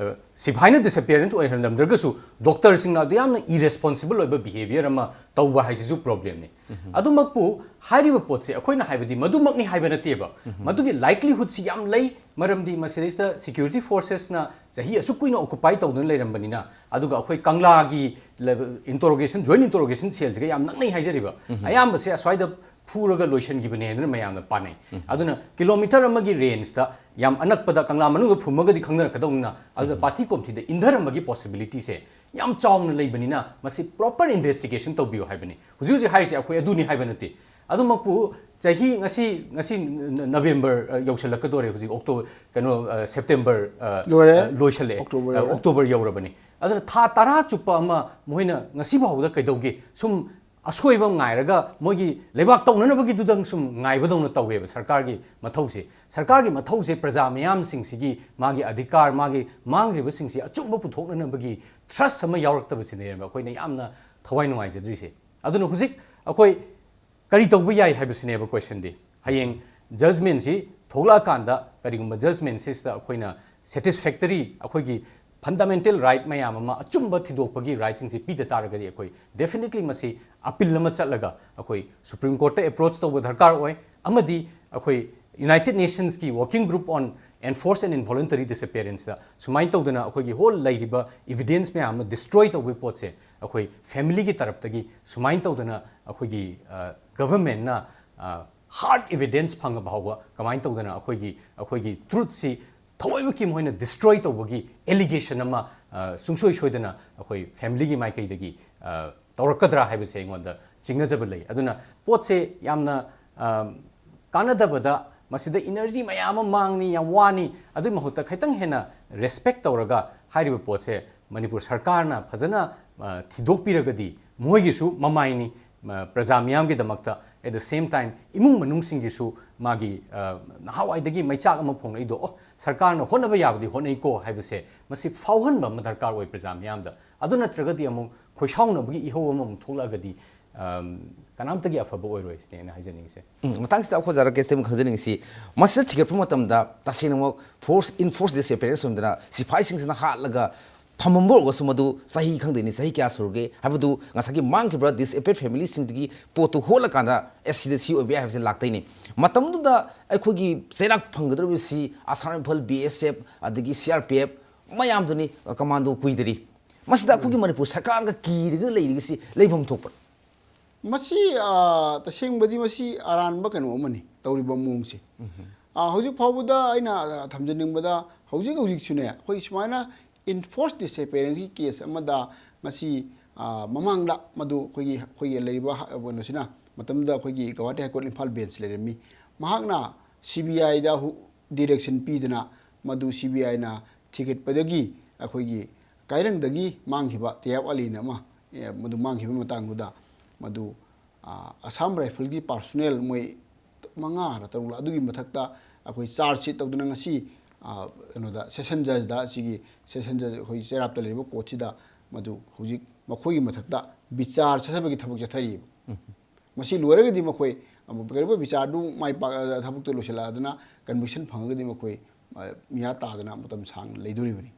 ꯁꯤꯐꯥꯏꯅ ꯗꯤꯁꯑꯄꯤꯌꯔꯦꯟꯁ ꯑꯣꯏꯍꯜꯂꯝꯗ꯭ꯔꯒꯁꯨ ꯗꯣꯛꯇꯔꯁꯤꯡꯅ ꯑꯗꯨ ꯌꯥꯝꯅ ꯏꯔꯦꯁꯄꯣꯟꯁꯤꯕꯜ ꯑꯣꯏꯕ ꯕꯤꯍꯦꯕꯤꯌꯔ ꯑꯃ ꯇꯧꯕ ꯍꯥꯏꯁꯤꯁꯨ ꯄ꯭ꯔꯣꯕ꯭ꯂꯦꯝꯅꯤ꯫ ꯑꯗꯨꯃꯛꯄꯨ ꯍꯥꯏꯔꯤꯕ ꯄꯣꯠꯁꯦ ꯑꯩꯈꯣꯏꯅ ꯍꯥꯏꯕꯗꯤ ꯃꯗꯨꯃꯛꯅꯤ ꯍꯥꯏꯕ ꯅꯠꯇꯦꯕ꯫ ꯃꯗꯨꯒꯤ ꯂꯥꯏꯛꯂꯤꯍꯨꯗꯁꯤ ꯌꯥꯝ ꯂꯩ, ꯃꯔꯝꯗꯤ ꯃꯁꯤꯗꯩꯁꯤꯗ ꯁꯦꯀ꯭ꯌꯨꯔꯤꯇꯤ ꯐꯣꯔꯁꯦꯁꯅ ꯆꯍꯤ ꯑꯁꯨꯛ ꯀꯨꯏꯅ ꯑꯣꯀꯨꯄꯥꯏ ꯇꯧꯗꯨꯅ ꯂꯩꯔꯝꯕꯅꯤꯅ꯫ ꯑꯗꯨꯒ ꯑꯩꯈꯣꯏ ꯀꯪꯂꯥꯒꯤ ꯏꯟꯇꯣꯔꯣꯒꯦꯁꯟ, ꯖꯣꯏꯟ ꯏꯟꯇꯣꯔꯣꯒꯦꯁꯟ ꯁꯦꯜꯁꯤꯒ ꯌꯥꯝ ꯅꯛꯅꯩ ꯍꯥꯏꯖꯔꯤꯕ꯫ ꯑꯌꯥꯝꯕꯁꯦ ꯑꯁ꯭ꯋꯥꯏꯗ ꯐꯨꯔꯒ ꯂꯣꯏꯁꯤꯟꯈꯤꯕꯅꯦ ꯍꯥꯏꯗꯅ ꯃꯌꯥꯝꯅ ꯄꯥꯅꯩ꯫ ꯑꯗꯨꯅ ꯀꯤꯂꯣꯃꯤꯇꯔ ꯑꯃꯒꯤ ꯔꯦꯟꯖꯇ ꯌꯥꯝ ꯑꯅꯛꯄꯗ ꯀꯪꯂꯥ ꯃꯅꯨꯡꯗ ꯐꯨꯝꯃꯒꯗꯤ ꯈꯪꯅꯔꯛꯀꯗꯧꯅꯤꯅ, ꯑꯗꯨꯗ ꯄꯥꯊꯤ ꯀꯣꯝꯊꯤꯗ ꯏꯟꯊꯔꯝꯕꯒꯤ ꯄꯣꯁꯤꯕꯤꯂꯤꯇꯤꯁꯦ ꯌꯥꯝ ꯆꯥꯎꯅ ꯂꯩꯕꯅꯤꯅ ꯃꯁꯤ ꯄ꯭ꯔꯣꯄꯔ ꯏꯟꯚꯦꯁꯇꯤꯒꯦꯁꯟ ꯇꯧꯕꯤꯌꯨ ꯍꯥꯏꯕꯅꯤ꯫ ꯍꯧꯖꯤꯛ ꯍꯧꯖꯤꯛ ꯍꯥꯏꯔꯤꯁꯦ ꯑꯩꯈꯣꯏ ꯑꯗꯨꯅꯤ ꯍꯥꯏꯕ ꯅꯠꯇꯦ꯫ ꯑꯗꯨꯃꯛꯄꯨ ꯆꯍꯤ ꯉꯁꯤ, ꯉꯁꯤ ꯅ-, ꯅꯕꯦꯝꯕꯔ, ꯑ, ꯌꯧꯁꯜꯂꯛꯀꯗꯣꯔꯦ꯫ ꯍꯧꯖꯤꯛ ꯑꯣꯛꯇꯣ-, ꯀꯩꯅꯣ, ꯑ, ꯁꯦꯞꯇꯦꯝꯕꯔ, ꯑ, ꯂꯣꯏꯔꯦ꯫ ꯑ, ꯂꯣꯏꯁꯜꯂꯛꯑꯦ꯫ ꯑꯣꯛꯇꯣꯕꯔ ꯑ, ꯌꯧꯔꯦ꯫ ꯑꯣꯛꯇꯣꯕꯔ ꯌꯧꯔꯕꯅꯤ꯫ ꯑꯗꯨꯅ ꯊꯥ ꯇꯔꯥ ꯆꯨꯞꯄ ꯑꯃ ꯃꯈꯣꯏꯅ ꯉꯁꯤ ꯐꯥꯎꯕꯗ ꯀꯩꯗꯧꯒꯦ? ꯁꯨꯝ ꯑꯁꯣꯏꯕ ꯉꯥꯏꯔꯒ ꯃꯣꯏꯒꯤ ꯂꯩꯕꯥꯛ ꯇꯧꯅꯅꯕꯒꯤꯗꯨꯗꯪ ꯁꯨꯝ ꯉꯥꯏꯕꯗꯧꯅ ꯇꯧꯋꯦꯕ ꯁꯔꯀꯥꯔꯒꯤ ꯃꯊꯧꯁꯦ꯫ ꯁꯔꯀꯥꯔꯒꯤ ꯃꯊꯧꯁꯦ ꯄ꯭ꯔꯖꯥ ꯃꯌꯥꯝꯁꯤꯡꯁꯤꯒꯤ ꯃꯥꯒꯤ ꯑꯙꯤꯀꯥꯔ, ꯃꯥꯒꯤ ꯃꯥꯡꯈ꯭ꯔꯤꯕꯁꯤꯡꯁꯤ ꯑꯆꯨꯝꯕ ꯄꯨꯊꯣꯛꯅꯅꯕꯒꯤ ꯊ꯭ꯔꯁ ꯑꯃ ꯌꯥꯎꯔꯛꯇꯕꯁꯤꯅꯦꯕ ꯑꯩꯈꯣꯏꯅ ꯌꯥꯝꯅ ꯊꯋꯥꯏ ꯅꯨꯡꯉꯥꯏꯖꯗ꯭ꯔꯤꯁꯦ꯫ ꯑꯗꯨꯅ ꯍꯧꯖꯤꯛ ꯑꯩꯈꯣꯏ ꯀꯔꯤ ꯇꯧꯕ ꯌꯥꯏ ꯍꯥꯏꯕꯁꯤꯅꯦꯕ ꯀꯣꯏꯁꯟꯗꯤ꯫ ꯍꯌꯦꯡ ꯖꯖꯃꯦꯟꯁꯤ ꯊꯣꯛꯂꯛꯑꯀꯥꯟꯗ ꯀꯔꯤꯒꯨꯝꯕ ꯖꯖꯃꯦꯟꯁꯤꯁꯤꯗ ꯑꯩꯈꯣꯏꯅ ꯁꯦꯇꯤꯁꯐꯦꯛꯇꯔꯤ, ꯑꯩꯈꯣꯏꯒꯤ ꯐꯟꯗꯥꯃꯦꯟꯇꯦꯜ ꯔꯥꯏꯠ ꯃꯌꯥꯝ ꯑꯃ, ꯑꯆꯨꯝꯕ ꯊꯤꯗꯣꯛꯄꯒꯤ ꯔꯥꯏꯠꯁꯤꯡꯁꯤ ꯄꯤꯗ ꯇꯥꯔꯒꯗꯤ ꯑꯩꯈꯣꯏ ꯗꯦꯐꯤꯅꯦꯠꯂꯤ ꯃꯁꯤ ꯑꯄꯤꯜ ꯑꯃ ꯆꯠꯂꯒ ꯑꯩꯈꯣꯏ ꯁꯨꯄ꯭ꯔꯤꯝ ꯀꯣꯔꯠꯇ ꯑꯦꯄ꯭ꯔꯣꯆ ꯇꯧꯕ ꯗꯔꯀꯥꯔ ꯑꯣꯏ꯫ ꯑꯃꯗꯤ ꯑꯩꯈꯣꯏ United Nations ꯀꯤ Working Group on Enforced and Involuntary Disappearance ꯇ ꯁꯨꯃꯥꯏꯅ ꯇꯧꯗꯅ ꯑꯩꯈꯣꯏꯒꯤ ꯍꯣꯜ ꯂꯩꯔꯤꯕ ꯏꯚꯤꯗꯦꯟꯁ ꯃꯌꯥꯝ ꯑꯃ ꯗꯤꯁꯇ꯭ꯔꯣꯏ ꯇꯧꯕꯒꯤ ꯄꯣꯠꯁꯦ ꯑꯩꯈꯣꯏ ꯐꯦꯃꯤꯂꯤꯒꯤ ꯇꯔꯞꯇꯒꯤ ꯁꯨꯃꯥꯏꯅ ꯇꯧꯗꯅ ꯑꯩꯈꯣꯏꯒꯤ, ꯑ, ꯒꯚꯔꯟꯃꯦꯟꯠꯅ, ꯑ, ꯍꯥꯔꯗ ꯏꯚꯤꯗꯦꯟꯁ ꯐꯪꯉ ꯐꯥꯎꯕ ꯀꯃꯥꯏꯅ ꯇꯧꯗꯅ ꯑꯩꯈꯣꯏꯒꯤ, ꯑꯩꯈꯣꯏꯒꯤ ꯇ꯭ꯔꯨꯠꯁꯤ ꯊꯑꯣꯏꯃꯛꯀꯤ ꯃꯈꯣꯏꯅ ꯗꯤꯁꯇ꯭ꯔꯣꯏ ꯇꯧꯕꯒꯤ ꯑꯦꯂꯤꯒꯦꯁꯟ ꯑꯃ, ꯑ, ꯁꯨꯡꯁꯣꯏ ꯁꯣꯏꯗꯅ ꯑꯩꯈꯣꯏ ꯐꯦꯃꯤꯂꯤꯒꯤ ꯃꯥꯏꯀꯩꯗꯒꯤ, ꯑ, ꯇꯧꯔꯛꯀꯗ꯭ꯔꯥ ꯍꯥꯏꯕꯁꯦ ꯑꯩꯉꯣꯟꯗ ꯆꯤꯡꯅꯖꯕ ꯂꯩ꯫ ꯑꯗꯨꯅ ꯄꯣꯠꯁꯦ ꯌꯥꯝꯅ, ꯑ, ꯀꯥꯟꯅꯗꯕꯗ ꯃꯁꯤꯗ ꯏꯅꯔꯖꯤ ꯃꯌꯥꯝ ꯑꯃ ꯃꯥꯡꯅꯤ, ꯌꯥꯝ ꯋꯥꯅꯤ꯫ ꯑꯗꯨꯒꯤ ꯃꯍꯨꯠꯇ ꯈꯤꯇꯪ ꯍꯦꯟꯅ ꯔꯦꯁꯄꯦꯛ ꯇꯧꯔꯒ ꯍꯥꯏꯔꯤꯕ ꯄꯣꯠꯁꯦ ꯃꯅꯤꯄꯨꯔ ꯁꯔꯀꯥꯔꯅ ꯐꯖꯅ, ꯑ, ꯊꯤꯗꯣꯛꯄꯤꯔꯒꯗꯤ ꯃꯣꯏꯒꯤꯁꯨ ꯃꯃꯥꯏꯅꯤ, ꯃ-, ꯄ꯭ꯔꯖꯥ ꯃꯤꯌꯥꯝꯒꯤꯗꯃꯛꯇ, at the same time, ꯏꯃꯨꯡ ꯃꯅꯨꯡꯁꯤꯡꯒꯤꯁꯨ ꯃꯥꯒꯤ, ꯑ, ꯅꯍꯥꯟꯋꯥꯏꯗꯒꯤ ꯃꯩꯆꯥꯛ ꯑꯃ ꯐꯣꯡꯂꯛꯏꯗꯣ, "ꯑꯣ, ꯁꯔꯀꯥꯔꯅ ꯍꯣꯠꯅꯕ ꯌꯥꯕꯗꯤ ꯍꯣꯠꯅꯩꯀꯣ" ꯍꯥꯏꯕꯁꯦ, ꯃꯁꯤ ꯐꯥꯎꯍꯟꯕ ꯑꯃ ꯗꯔꯀꯥꯔ ꯑꯣꯏ ꯄ꯭ꯔꯖꯥ ꯃꯤꯌꯥꯝꯗ꯫ ꯑꯗꯨ ꯅꯠꯇ꯭ꯔꯒꯗꯤ ꯑꯃꯨꯛ ꯈꯣꯏꯁꯥꯎꯅꯕꯒꯤ ꯏꯍꯧ ꯑꯃꯃꯨꯛ ꯊꯣꯛꯂꯛꯑꯒꯗꯤ, ꯑꯝ, ꯀꯅꯥꯝꯇꯒꯤ ꯑꯐꯕ ꯑꯣꯏꯔꯣꯏ ꯁꯤꯅꯦ ꯑꯩꯅ ꯍꯥꯏꯖꯅꯤꯡꯉꯤꯁꯦ꯫ ꯎꯝ, ꯃꯇꯥꯡꯁꯤꯗ ꯑꯩꯈꯣꯏ ꯖꯥꯔ ꯀꯦꯁꯇ ꯑꯃꯨꯛ ꯈꯪꯖꯅꯤꯡꯉꯤꯁꯤ, ꯃꯁꯤꯗ ꯊꯤꯒꯠꯄ ꯃꯇꯝꯗ ꯇꯁꯦꯡꯅꯃꯛ force, enforced disappearance ꯑꯣꯏꯗꯅ ꯁꯤꯐꯥꯏꯁꯤꯡꯁꯤꯅ ꯍꯥꯠꯂꯒ ꯊꯝꯃꯝꯕ ꯑꯣꯏꯔꯒꯁꯨ, ꯃꯗꯨ ꯆꯍꯤ ꯈꯪꯗꯣꯏꯅꯤ, ꯆꯍꯤ ꯀꯌꯥ ꯁꯨꯔꯒꯦ ꯍꯥꯏꯕꯗꯨ ꯉꯁꯥꯏꯒꯤ ꯃꯥꯡꯈꯤꯕ disappeared familyꯁꯤꯡꯗꯨꯒꯤ ꯄꯣꯠꯇꯨ ꯍꯣꯠꯂꯀꯥꯟꯗ, "ꯑꯦꯁ, ꯁꯤꯗ ꯁꯤ ꯑꯣꯏꯕ ꯌꯥꯏ" ꯍꯥꯏꯕꯁꯤ ꯂꯥꯛꯇꯣꯏꯅꯤ꯫ ꯃꯇꯝꯗꯨꯗ ꯑꯩꯈꯣꯏꯒꯤ ꯆꯩꯔꯥꯛ ꯐꯪꯒꯗꯧꯔꯤꯕꯁꯤ Assam Rifle, B S F, ꯑꯗꯒꯤ C R P F ꯃꯌꯥꯝꯗꯨꯅꯤ, ꯀꯃꯥꯟꯗꯣ ꯀꯨꯏꯗꯔꯤ꯫ ꯃꯁꯤꯗ ꯑꯩꯈꯣꯏꯒꯤ ꯃꯅꯤꯄꯨꯔ ꯁꯔꯀꯥꯔꯒ ꯀꯤꯔꯒ ꯂꯩꯔꯤꯕꯁꯤ ꯂꯩꯐꯝ ꯊꯣꯛꯄ꯭ꯔꯥ? ꯃꯁꯤ, ꯑ, ꯇꯁꯦꯡꯕꯗꯤ ꯃꯁꯤ ꯑꯔꯥꯟꯕ ꯀꯩꯅꯣ ꯑꯃꯅꯤ ꯇꯧꯔꯤꯕ ꯃꯑꯣꯡꯁꯦ꯫ ꯑ, ꯍꯧꯖꯤꯛ ꯐꯥꯎꯕꯗ ꯑꯩꯅ, ꯑ, ꯊꯝꯖꯅꯤꯡꯕꯗ, ꯍꯧꯖꯤꯛ ꯍꯧꯖꯤꯛꯁꯨꯅꯦ, ꯑꯩꯈꯣꯏ ꯁꯨꯃꯥꯏꯅ enforced disappearanceꯀꯤ case ꯑꯃꯗ ꯉꯁꯤ, ꯑ, ꯃꯃꯥꯡꯗ ꯃꯗꯨ ꯑꯩꯈꯣꯏꯒꯤ, ꯑꯩꯈꯣꯏꯒꯤ ꯂꯩꯔꯤꯕ ꯍ-, ꯀꯩꯅꯣꯁꯤꯅ, ꯃꯇꯝꯗꯨꯗ ꯑꯩꯈꯣꯏꯒꯤ Guwahati High Court Imphal bench ꯂꯩꯔꯝꯃꯤ꯫ ꯃꯍꯥꯛꯅ C B Iꯗ ꯍꯨ-, direction ꯄꯤꯗꯅ, ꯃꯗꯨ C B Iꯅ ꯊꯤꯒꯠꯄꯗꯒꯤ ꯑꯩꯈꯣꯏꯒꯤ ꯀꯥꯏꯔꯪꯗꯒꯤ ꯃꯥꯡꯈꯤꯕ ꯇꯦꯌꯥꯞ ꯑꯂꯤꯅ ꯑꯃ, ꯑꯦ, ꯃꯗꯨ ꯃꯥꯡꯈꯤꯕ ꯃꯇꯥꯡꯗꯨꯗ, ꯃꯗꯨ, ꯑ, Assam Rifleꯒꯤ personnel ꯃꯣꯏ ꯃꯉꯥꯔ ꯇꯔꯨꯛꯂ ꯑꯗꯨꯒꯤ ꯃꯊꯛꯇ ꯑꯩꯈꯣꯏ charge sheet ꯇꯧꯗꯨꯅ ꯉꯁꯤ, ꯑ, ꯀꯩꯅꯣꯗ, session judgeꯗ, ꯑꯁꯤꯒꯤ session judge ꯑꯩꯈꯣꯏ ꯆꯩꯔꯥꯞꯇ ꯂꯩꯔꯤꯕ courtꯁꯤꯗ ꯃꯗꯨ ꯍꯧꯖꯤꯛ ꯃꯈꯣꯏꯒꯤ ꯃꯊꯛꯇ ꯕꯤꯆꯥꯔ ꯆꯠꯊꯕꯒꯤ ꯊꯕꯛ ꯆꯠꯊꯔꯤꯕ꯫ ꯃꯁꯤ ꯂꯣꯏꯔꯒꯗꯤ ꯃꯈꯣꯏ ꯑꯃꯨꯛ ꯀꯔꯤꯒꯨꯝꯕ ꯕꯤꯆꯥꯔꯗꯨ ꯃꯥꯏ ꯄꯥꯛ-, ꯊꯕꯛꯇꯨ ꯂꯣꯏꯁꯤꯜꯂꯛꯑꯗꯅ conviction ꯐꯪꯉꯒꯗꯤ ꯃꯈꯣꯏ, ꯑ, ꯃꯤꯌꯥ ꯇꯥꯗꯅ ꯃꯇꯝ ꯁꯥꯡꯅ ꯂꯩꯗꯣꯔꯤꯕꯅꯤ꯫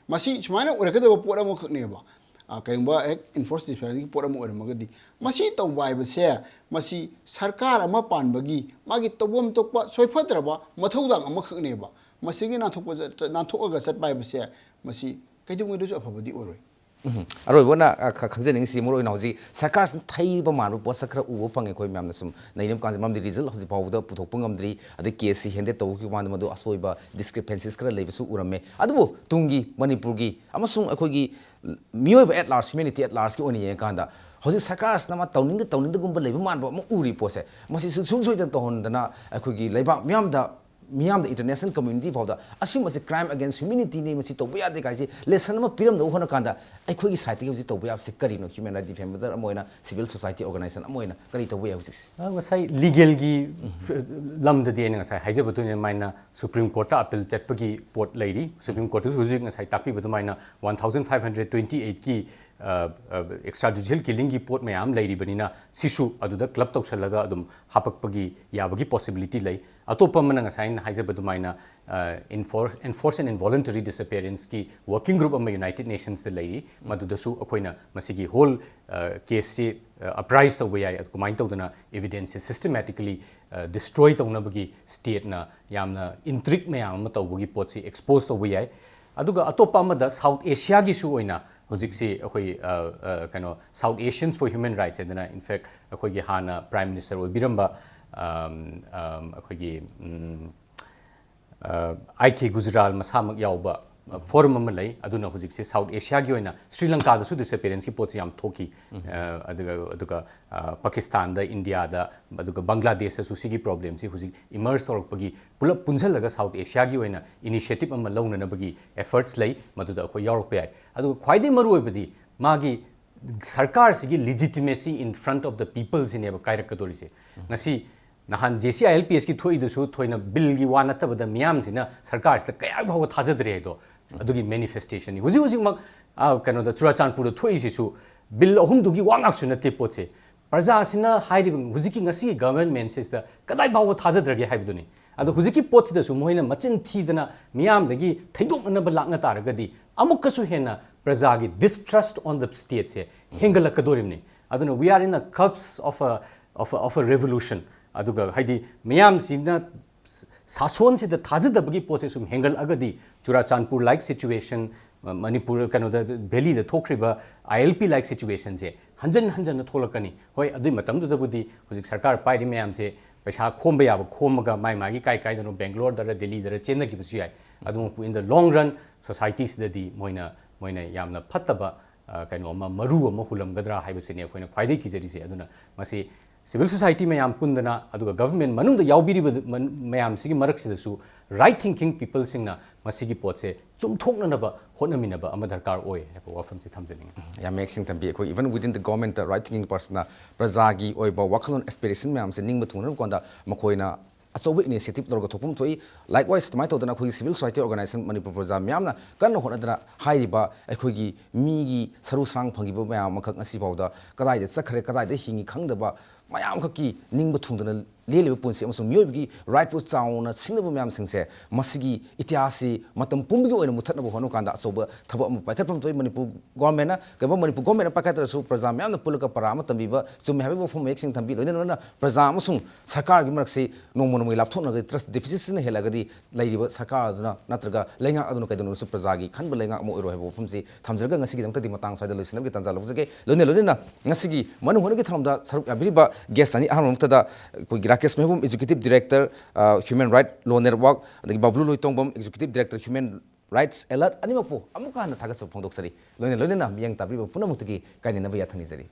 ꯃꯁꯤ ꯁꯨꯃꯥꯏꯅ ꯑꯣꯏꯔꯛꯀꯗꯕ ꯄꯣꯠ ꯑꯃꯈꯛꯅꯦꯕ꯫ ꯑ, ꯀꯔꯤꯒꯨꯝꯕ ꯍꯦꯛ enforced disappearanceꯀꯤ ꯄꯣꯠ ꯑꯃ ꯑꯣꯏꯔꯝꯃꯒꯗꯤ, ꯃꯁꯤ ꯇꯧꯕ ꯍꯥꯏꯕꯁꯦ, ꯃꯁꯤ ꯁꯔꯀꯥꯔ ꯑꯃ ꯄꯥꯟꯕꯒꯤ ꯃꯥꯒꯤ ꯇꯧꯐꯝ ꯊꯣꯛꯄ ꯁꯣꯏꯐꯗ꯭ꯔꯕ ꯃꯊꯧꯗꯥꯡ ꯑꯃꯈꯛꯅꯦꯕ꯫ ꯃꯁꯤꯒꯤ ꯅꯥꯟꯊꯣꯛꯄ ꯆꯠ-, ꯆꯠ-, ꯅꯥꯟꯊꯣꯛꯑꯒ ꯆꯠꯄ ꯍꯥꯏꯕꯁꯦ, ꯃꯁꯤ ꯀꯩꯗꯧꯉꯩꯗꯁꯨ ꯑꯐꯕꯗꯤ ꯑꯣꯏꯔꯣꯏ꯫ ꯎꯝ꯫ ꯑꯔꯣꯏꯕ ꯑꯣꯏꯅ, ꯑ, ꯈ-, ꯈꯪꯖꯅꯤꯡꯉꯤꯁꯤ, ꯃꯔꯨ ꯑꯣꯏꯅ ꯍꯧꯖꯤꯛ ꯁꯔꯀꯥꯔꯁꯤꯅ ꯊꯩꯕ ꯃꯥꯟꯕ ꯄꯣꯠꯁꯛ ꯈꯔ ꯎꯕ ꯐꯪꯉꯦ ꯑꯩꯈꯣꯏ ꯃꯌꯥꯝꯅ ꯁꯨꯝ ꯅꯩꯅꯕ ꯀꯥꯟꯁꯤꯗ, ꯃꯔꯝꯗꯤ result ꯍꯧꯖꯤꯛ ꯐꯥꯎꯕꯗ ꯄꯨꯊꯣꯛꯄ ꯉꯝꯗ꯭ꯔꯤ, ꯑꯗꯩ caseꯁꯤ handle ꯇꯧꯕꯒꯤ ꯃꯃꯥꯡꯗ ꯃꯗꯨ ꯑꯁꯣꯏꯕ discrepancies ꯈꯔ ꯂꯩꯕꯁꯨ ꯎꯔꯝꯃꯦ꯫ ꯑꯗꯨꯕꯨ ꯇꯨꯡꯒꯤ ꯃꯅꯤꯄꯨꯔꯒꯤ ꯑꯃꯁꯨꯡ ꯑꯩꯈꯣꯏꯒꯤ ꯃꯤꯑꯣꯏꯕ at large, humanity at largeꯀꯤ ꯑꯣꯏꯅ ꯌꯦꯡꯉꯀꯥꯟꯗ, ꯍꯧꯖꯤꯛ ꯁꯔꯀꯥꯔꯁꯤꯅ ꯑꯃ ꯇꯧꯅꯤꯡꯗ ꯇꯧꯅꯤꯡꯗꯒꯨꯝꯕ ꯂꯩꯕ ꯃꯥꯟꯕ ꯑꯃ ꯎꯔꯤ ꯄꯣꯠꯁꯦ, ꯃꯁꯤ ꯁꯨꯡꯁꯣꯏ ꯁꯣꯏꯗꯅ ꯇꯧꯍꯟꯗꯅ ꯑꯩꯈꯣꯏꯒꯤ ꯂꯩꯕꯥꯛ ꯃꯤꯌꯥꯝꯗ ꯃꯤꯌꯥꯝꯗ, international community ꯐꯥꯎꯗ ꯑꯁꯤꯒꯨꯝꯕꯁꯦ crime against humanityꯅꯤ, ꯃꯁꯤ ꯇꯧꯕ ꯌꯥꯗꯦ ꯀꯥꯏꯁꯦ lesson ꯑꯃ ꯄꯤꯔꯝꯅꯕ ꯍꯣꯠꯅ ꯀꯥꯟꯗ ꯑꯩꯈꯣꯏꯒꯤ sideꯇꯒꯤ ꯍꯧꯖꯤꯛ ꯇꯧꯕ ꯌꯥꯕꯁꯤ ꯀꯔꯤꯅꯣ? Human right defender ꯑꯃ ꯑꯣꯏꯅ, civil society organization ꯑꯃ ꯑꯣꯏꯅ ꯀꯔꯤ ꯇꯧꯕ ꯌꯥꯏ ꯍꯧꯖꯤꯛꯁꯦ? ꯑ, ꯉꯁꯥꯏ legalꯒꯤ ꯂꯝꯗꯗꯤ ꯑꯩꯅ ꯉꯁꯥꯏ ꯍꯥꯏꯖꯕ ꯑꯗꯨꯃꯥꯏꯅ Supreme Courtꯇ appeal ꯆꯠꯄꯒꯤ ꯄꯣꯠ ꯂꯩꯔꯤ꯫ Supreme Courtꯇꯁꯨ ꯍꯧꯖꯤꯛ ꯉꯁꯥꯏ ꯇꯥꯛꯄꯤꯕ ꯑꯗꯨꯃꯥꯏꯅ one thousand five hundred twenty eightꯀꯤ extrajudicial killingꯒꯤ ꯄꯣꯠ ꯃꯌꯥꯝ ꯂꯩꯔꯤꯕꯅꯤꯅ ꯁꯤꯁꯨ ꯑꯗꯨꯗ club ꯇꯧꯁꯜꯂꯒ ꯑꯗꯨꯝ ꯍꯥꯄꯛꯄꯒꯤ ꯌꯥꯕꯒꯤ possibility ꯂꯩ꯫ ꯑꯇꯣꯞꯄ ꯑꯃꯅ ꯉꯁꯥꯏ ꯑꯩꯅ ꯍꯥꯏꯖꯕ ꯑꯗꯨꯃꯥꯏꯅ enforce and involuntary disappearanceꯀꯤ working group ꯑꯃ United Nationsꯇ ꯂꯩꯔꯤ꯫ ꯃꯗꯨꯗꯁꯨ ꯑꯩꯈꯣꯏꯅ ꯃꯁꯤꯒꯤ whole caseꯁꯤ apprise ꯇꯧꯕ ꯌꯥꯏ꯫ ꯑꯗꯨ ꯀꯃꯥꯏꯅ ꯇꯧꯗꯅ evidenceꯁꯦ systematically destroy ꯇꯧꯅꯕꯒꯤ stateꯅ ꯌꯥꯝꯅ intrigue ꯃꯌꯥꯝ ꯑꯃ ꯇꯧꯕꯒꯤ ꯄꯣꯠꯁꯤ expose ꯇꯧꯕ ꯌꯥꯏ꯫ ꯑꯗꯨꯒ ꯑꯇꯣꯞꯄ ꯑꯃꯗ South Asiaꯒꯤꯁꯨ ꯑꯣꯏꯅ ꯍꯧꯖꯤꯛꯁꯤ ꯑꯩꯈꯣꯏ ꯀꯩꯅꯣ South Asians for Human Rights ꯍꯥꯏꯗꯅ, in fact, ꯑꯩꯈꯣꯏꯒꯤ ꯍꯥꯟꯅ Prime Minister ꯑꯣꯏꯕꯤꯔꯝꯕ ꯑꯩꯈꯣꯏꯒꯤ ꯑꯥꯏ ꯀꯦ ꯒꯨꯖꯔꯥꯜ ꯃꯁꯥꯃꯛ ꯌꯥꯎꯕ forum ꯑꯃ ꯂꯩ꯫ ꯑꯗꯨꯅ ꯍꯧꯖꯤꯛꯁꯤ South Asiaꯒꯤ ꯑꯣꯏꯅ ꯁ꯭ꯔꯤ ꯂꯪꯀꯥꯗꯁꯨ disappearanceꯀꯤ ꯄꯣꯠꯁꯤ ꯌꯥꯝ ꯊꯣꯛꯈꯤ꯫ ꯑꯗꯨꯒ ꯑꯗꯨꯒ ꯄꯥꯀꯤꯁꯇꯥꯟꯗ, ꯏꯟꯗꯤꯌꯥꯗ, ꯑꯗꯨꯒ ꯕꯪꯒ꯭ꯂꯥꯗꯦꯁꯇꯁꯨ ꯁꯤꯒꯤ problemꯁꯤ ꯍꯧꯖꯤꯛ emerge ꯇꯧꯔꯛꯄꯒꯤ ꯄꯨꯂꯞ ꯄꯨꯟꯁꯤꯜꯂꯒ South Asiaꯒꯤ ꯑꯣꯏꯅ initiative ꯑꯃ ꯂꯧꯅꯅꯕꯒꯤ efforts ꯂꯩ꯫ ꯃꯗꯨꯗ ꯑꯩꯈꯣꯏ ꯌꯥꯎꯔꯛꯄ ꯌꯥꯏ꯫ ꯑꯗꯨꯒ ꯈ꯭ꯋꯥꯏꯗꯒꯤ ꯃꯔꯨꯑꯣꯏꯕꯗꯤ ꯃꯥꯒꯤ ꯁꯔꯀꯥꯔꯁꯤꯒꯤ legitimacy in front of the peopleꯁꯤꯅꯦꯕ ꯀꯥꯏꯔꯛꯀꯗꯧꯔꯤꯁꯦ꯫ ꯉꯁꯤ ꯅꯍꯥꯟ JCILPSꯀꯤ ꯊꯣꯛꯏꯗꯨꯁꯨ ꯊꯣꯏꯅ billꯒꯤ ꯋꯥ ꯅꯠꯇꯕꯗ ꯃꯤꯌꯥꯝꯁꯤꯅ ꯁꯔꯀꯥꯔꯁꯤꯗ ꯀꯌꯥ ꯐꯥꯎꯕ ꯊꯥꯖꯗ꯭ꯔꯦ ꯍꯥꯏꯗꯣ ꯑꯗꯨꯒꯤ manifestationꯅꯤ꯫ ꯍꯧꯖꯤꯛ ꯍꯧꯖꯤꯛꯃꯛ ꯀꯩꯅꯣꯗ ꯆꯨꯔꯥꯆꯥꯟꯄꯨꯔꯗ ꯊꯣꯛꯏꯁꯤꯁꯨ bill ꯑꯍꯨꯝꯗꯨꯒꯤ ꯋꯥ ꯉꯥꯛꯁꯨ ꯅꯠꯇꯦ ꯄꯣꯠꯁꯦ꯫ ꯄ꯭ꯔꯖꯥꯁꯤꯅ ꯍꯥꯏꯔꯤꯕ ꯍꯧꯖꯤꯛꯀꯤ ꯉꯁꯤꯒꯤ governmentꯁꯤꯗ ꯀꯗꯥꯏ ꯐꯥꯎꯕ ꯊꯥꯖꯗ꯭ꯔꯒꯦ ꯍꯥꯏꯕꯗꯨꯅꯤ꯫ ꯑꯗꯣ ꯍꯧꯖꯤꯛꯀꯤ ꯄꯣꯠꯁꯤꯗꯁꯨ ꯃꯈꯣꯏꯅ ꯃꯆꯤꯟ ꯊꯤꯗꯅ ꯃꯤꯌꯥꯝꯗꯒꯤ ꯊꯩꯗꯣꯛꯅꯅꯕ ꯂꯥꯛꯅ ꯇꯥꯔꯒꯗꯤ ꯑꯃꯨꯛꯀꯁꯨ ꯍꯦꯟꯅ ꯄ꯭ꯔꯖꯥꯒꯤ distrust on the stateꯁꯦ ꯍꯦꯟꯒꯠꯂꯛꯀꯗꯣꯔꯤꯕꯅꯤ꯫ ꯑꯗꯨꯅ we are in a cusp of a, of a, of a revolution꯫ ꯑꯗꯨꯒ ꯍꯥꯏꯗꯤ ꯃꯤꯌꯥꯝꯁꯤꯅ ꯁꯥꯁꯣꯟꯁꯤꯗ ꯊꯥꯖꯗꯕꯒꯤ ꯄꯣꯠꯁꯦ ꯁꯨꯝ ꯍꯦꯟꯒꯠꯂꯛꯑꯒꯗꯤ ꯆꯨꯔꯥꯆꯥꯟꯄꯨꯔ like situation, ꯃꯅꯤꯄꯨꯔ ꯀꯩꯅꯣꯗ ꯚꯦꯂꯤꯗ ꯊꯣꯛꯈ꯭ꯔꯤꯕ ILP like situationꯁꯦ ꯍꯟꯖꯟ ꯍꯟꯖꯟꯅ ꯊꯣꯛꯂꯛꯀꯅꯤ꯫ ꯍꯣꯏ, ꯑꯗꯨꯏ ꯃꯇꯝꯗꯨꯗꯕꯨꯗꯤ ꯍꯧꯖꯤꯛ ꯁꯔꯀꯥꯔ ꯄꯥꯏꯔꯤ ꯃꯌꯥꯝꯁꯦ ꯄꯩꯁꯥ ꯈꯣꯝꯕ ꯌꯥꯕ ꯈꯣꯝꯃꯒ ꯃꯥꯏ ꯃꯥꯒꯤ ꯀꯥꯏ ꯀꯥꯏꯗꯅꯣ ꯕꯦꯡꯒ꯭ꯂꯣꯔꯗꯔ ꯗꯦꯜꯂꯤꯗꯔ ꯆꯦꯟꯅꯈꯤꯕꯁꯨ ꯌꯥꯏ꯫ ꯑꯗꯨꯃꯛꯄꯨ in the long run societyꯁꯤꯗꯗꯤ ꯃꯣꯏꯅ ꯃꯣꯏꯅ ꯌꯥꯝꯅ ꯐꯠꯇꯕ ꯀꯩꯅꯣ ꯑꯃ, ꯃꯔꯨ ꯑꯃ ꯍꯨꯜꯂꯝꯒꯗ꯭ꯔꯥ ꯍꯥꯏꯕꯁꯤꯅꯤ ꯑꯩꯈꯣꯏꯅ ꯈ꯭ꯋꯥꯏꯗꯒꯤ ꯀꯤꯖꯔꯤꯁꯦ꯫ ꯑꯗꯨꯅ ꯃꯁꯤ civil society ꯃꯌꯥꯝ ꯄꯨꯟꯗꯅ, ꯑꯗꯨꯒ government ꯃꯅꯨꯡꯗ ꯌꯥꯎꯕꯤꯔꯤꯕ ꯃꯌꯥꯝꯁꯤꯒꯤ ꯃꯔꯛꯁꯤꯗꯁꯨ right thinking peopleꯁꯤꯡꯅ ꯃꯁꯤꯒꯤ ꯄꯣꯠꯁꯦ ꯆꯨꯝꯊꯣꯛꯅꯅꯕ ꯍꯣꯠꯅꯃꯤꯟꯅꯕ ꯑꯃ ꯗꯔꯀꯥꯔ ꯑꯣꯏ ꯍꯥꯏꯕ ꯋꯥꯐꯝꯁꯤ ꯊꯝꯖꯅꯤꯡꯉꯤ꯫ ꯌꯥꯝ ꯃꯌꯦꯛ ꯁꯦꯡꯅ ꯊꯝꯕꯤ꯫ ꯑꯩꯈꯣꯏ even within the government right thinking personꯅ ꯄ꯭ꯔꯖꯥꯒꯤ ꯑꯣꯏꯕ ꯋꯥꯈꯜꯂꯣꯟ, aspiration ꯃꯌꯥꯝꯁꯦ ꯅꯤꯡꯕ ꯊꯨꯡꯅꯕ ꯀꯥꯟꯗ ꯃꯈꯣꯏꯅ ꯑꯆꯧꯕ initiative ꯂꯧꯔꯒ ꯊꯣꯛꯐꯝ ꯊꯣꯛꯏ꯫ Likewise, ꯑꯗꯨꯃꯥꯏꯅ ꯇꯧꯗꯅ ꯑꯩꯈꯣꯏꯒꯤ civil society organization ꯃꯅꯤꯄꯨꯔ ꯄ꯭ꯔꯖꯥ ꯃꯌꯥꯝꯅ ꯀꯟꯅ ꯍꯣꯠꯅꯗꯅ ꯍꯥꯏꯔꯤꯕ ꯑꯩꯈꯣꯏꯒꯤ ꯃꯤꯒꯤ ꯁꯔꯨ ꯁꯔꯥꯡ ꯐꯪꯈꯤꯕ ꯃꯌꯥꯝ ꯑꯃꯈꯛ ꯉꯁꯤ ꯐꯥꯎꯗ ꯀꯗꯥꯏꯗ ꯆꯠꯈ꯭ꯔꯦ, ꯀꯗꯥꯏꯗ ꯍꯤꯡꯉꯤ ꯈꯪꯗꯕ ꯃꯌꯥꯝ ꯑꯃꯈꯛꯀꯤ ꯅꯤꯡꯕ ꯊꯨꯡꯗꯅ ꯂꯦꯜꯂꯤꯕ ꯄꯨꯟꯁꯤ ꯑꯃꯁꯨꯡ ꯃꯤꯑꯣꯏꯕꯒꯤ rightꯄꯨ ꯆꯥꯎꯅ ꯁꯤꯡꯅꯕ ꯃꯌꯥꯝꯁꯤꯡꯁꯦ, ꯃꯁꯤꯒꯤ ꯏꯇꯤꯍꯥꯁꯁꯤ ꯃꯇꯝ ꯄꯨꯝꯕꯒꯤ ꯑꯣꯏꯅ ꯃꯨꯊꯠꯅꯕ ꯍꯣꯠꯅꯕ ꯀꯥꯟꯗ ꯑꯆꯧꯕ ꯊꯕꯛ ꯑꯃ ꯄꯥꯏꯈꯠꯐꯝ ꯊꯣꯛꯏ꯫ ꯃꯅꯤꯄꯨꯔ governmentꯅ, ꯀꯩꯒꯨꯝꯕ ꯃꯅꯤꯄꯨꯔ governmentꯅ ꯄꯥꯏꯈꯠꯇ꯭ꯔꯁꯨ ꯄ꯭ꯔꯖꯥ ꯃꯌꯥꯝꯅ ꯄꯨꯜꯂꯒ ꯄꯔꯥ ꯑꯃ ꯇꯝꯕꯤꯕ ꯆꯨꯝꯃꯦ ꯍꯥꯏꯕꯒꯤ ꯋꯥꯐꯝ ꯃꯌꯦꯛ ꯁꯦꯡꯅ ꯊꯝꯕꯤ꯫ ꯂꯣꯏꯅ ꯂꯣꯏꯅꯅ ꯄ꯭ꯔꯖꯥ ꯑꯃꯁꯨꯡ ꯁꯔꯀꯥꯔꯒꯤ ꯃꯔꯛꯁꯤ ꯅꯣꯡꯃ ꯅꯣꯡꯃꯒꯤ ꯂꯥꯞꯊꯣꯛꯅꯔꯒꯗꯤ trust deficitꯁꯤꯅ ꯍꯦꯜꯂꯛꯑꯒꯗꯤ ꯂꯩꯔꯤꯕ ꯁꯔꯀꯥꯔ ꯑꯗꯨꯅ ꯅꯠꯇ꯭ꯔꯒ ꯂꯩꯉꯥꯛ ꯑꯗꯨꯅ ꯀꯩꯗꯧꯅꯨꯡꯗꯁꯨ ꯄ꯭ꯔꯖꯥꯒꯤ ꯈꯟꯕ ꯂꯩꯉꯥꯛ ꯑꯃ ꯑꯣꯏꯔꯣꯏ ꯍꯥꯏꯕ ꯋꯥꯐꯝꯁꯤ ꯊꯝꯖꯔꯒ ꯉꯁꯤꯒꯤꯗꯃꯛꯇꯗꯤ ꯃꯇꯥꯡ ꯁ꯭ꯋꯥꯏꯗ ꯂꯣꯏꯁꯤꯟꯅꯕꯒꯤ ꯇꯥꯟꯖꯥ ꯂꯧꯖꯒꯦ꯫ ꯂꯣꯏꯅ ꯂꯣꯏꯅꯅ ꯉꯁꯤꯒꯤ ꯃꯅꯨꯡ ꯍꯨꯠꯅꯒꯤ ꯊꯧꯔꯝꯗ ꯁꯔꯨꯛ ꯌꯥꯕꯤꯔꯤꯕ guest ꯑꯅꯤ, ꯑꯍꯥꯟꯕꯃꯛꯇꯗ ꯑꯩꯈꯣꯏꯒꯤ ꯔꯥꯀꯦꯁ ꯃꯩꯕꯨꯝ, executive director, ꯑ, human right law network, ꯑꯗꯒꯤ ꯕꯕ꯭ꯂꯨ ꯂꯣꯏꯇꯣꯡꯕꯝ, executive director human rights alert, ꯑꯅꯤꯃꯛꯄꯨ ꯑꯃꯨꯛꯀ ꯍꯟꯅ ꯊꯥꯒꯠꯆꯕ ꯐꯣꯡꯗꯣꯛꯆꯔꯤ꯫ ꯂꯣꯏꯅ ꯂꯣꯏꯅꯅ ꯃꯤꯠꯌꯦꯡ ꯇꯥꯕꯤꯔꯤꯕ ꯄꯨꯝꯅꯃꯛꯇꯒꯤ ꯀꯥꯏꯅꯅꯕ ꯌꯥꯊꯪ ꯅꯤꯖꯔꯤ꯫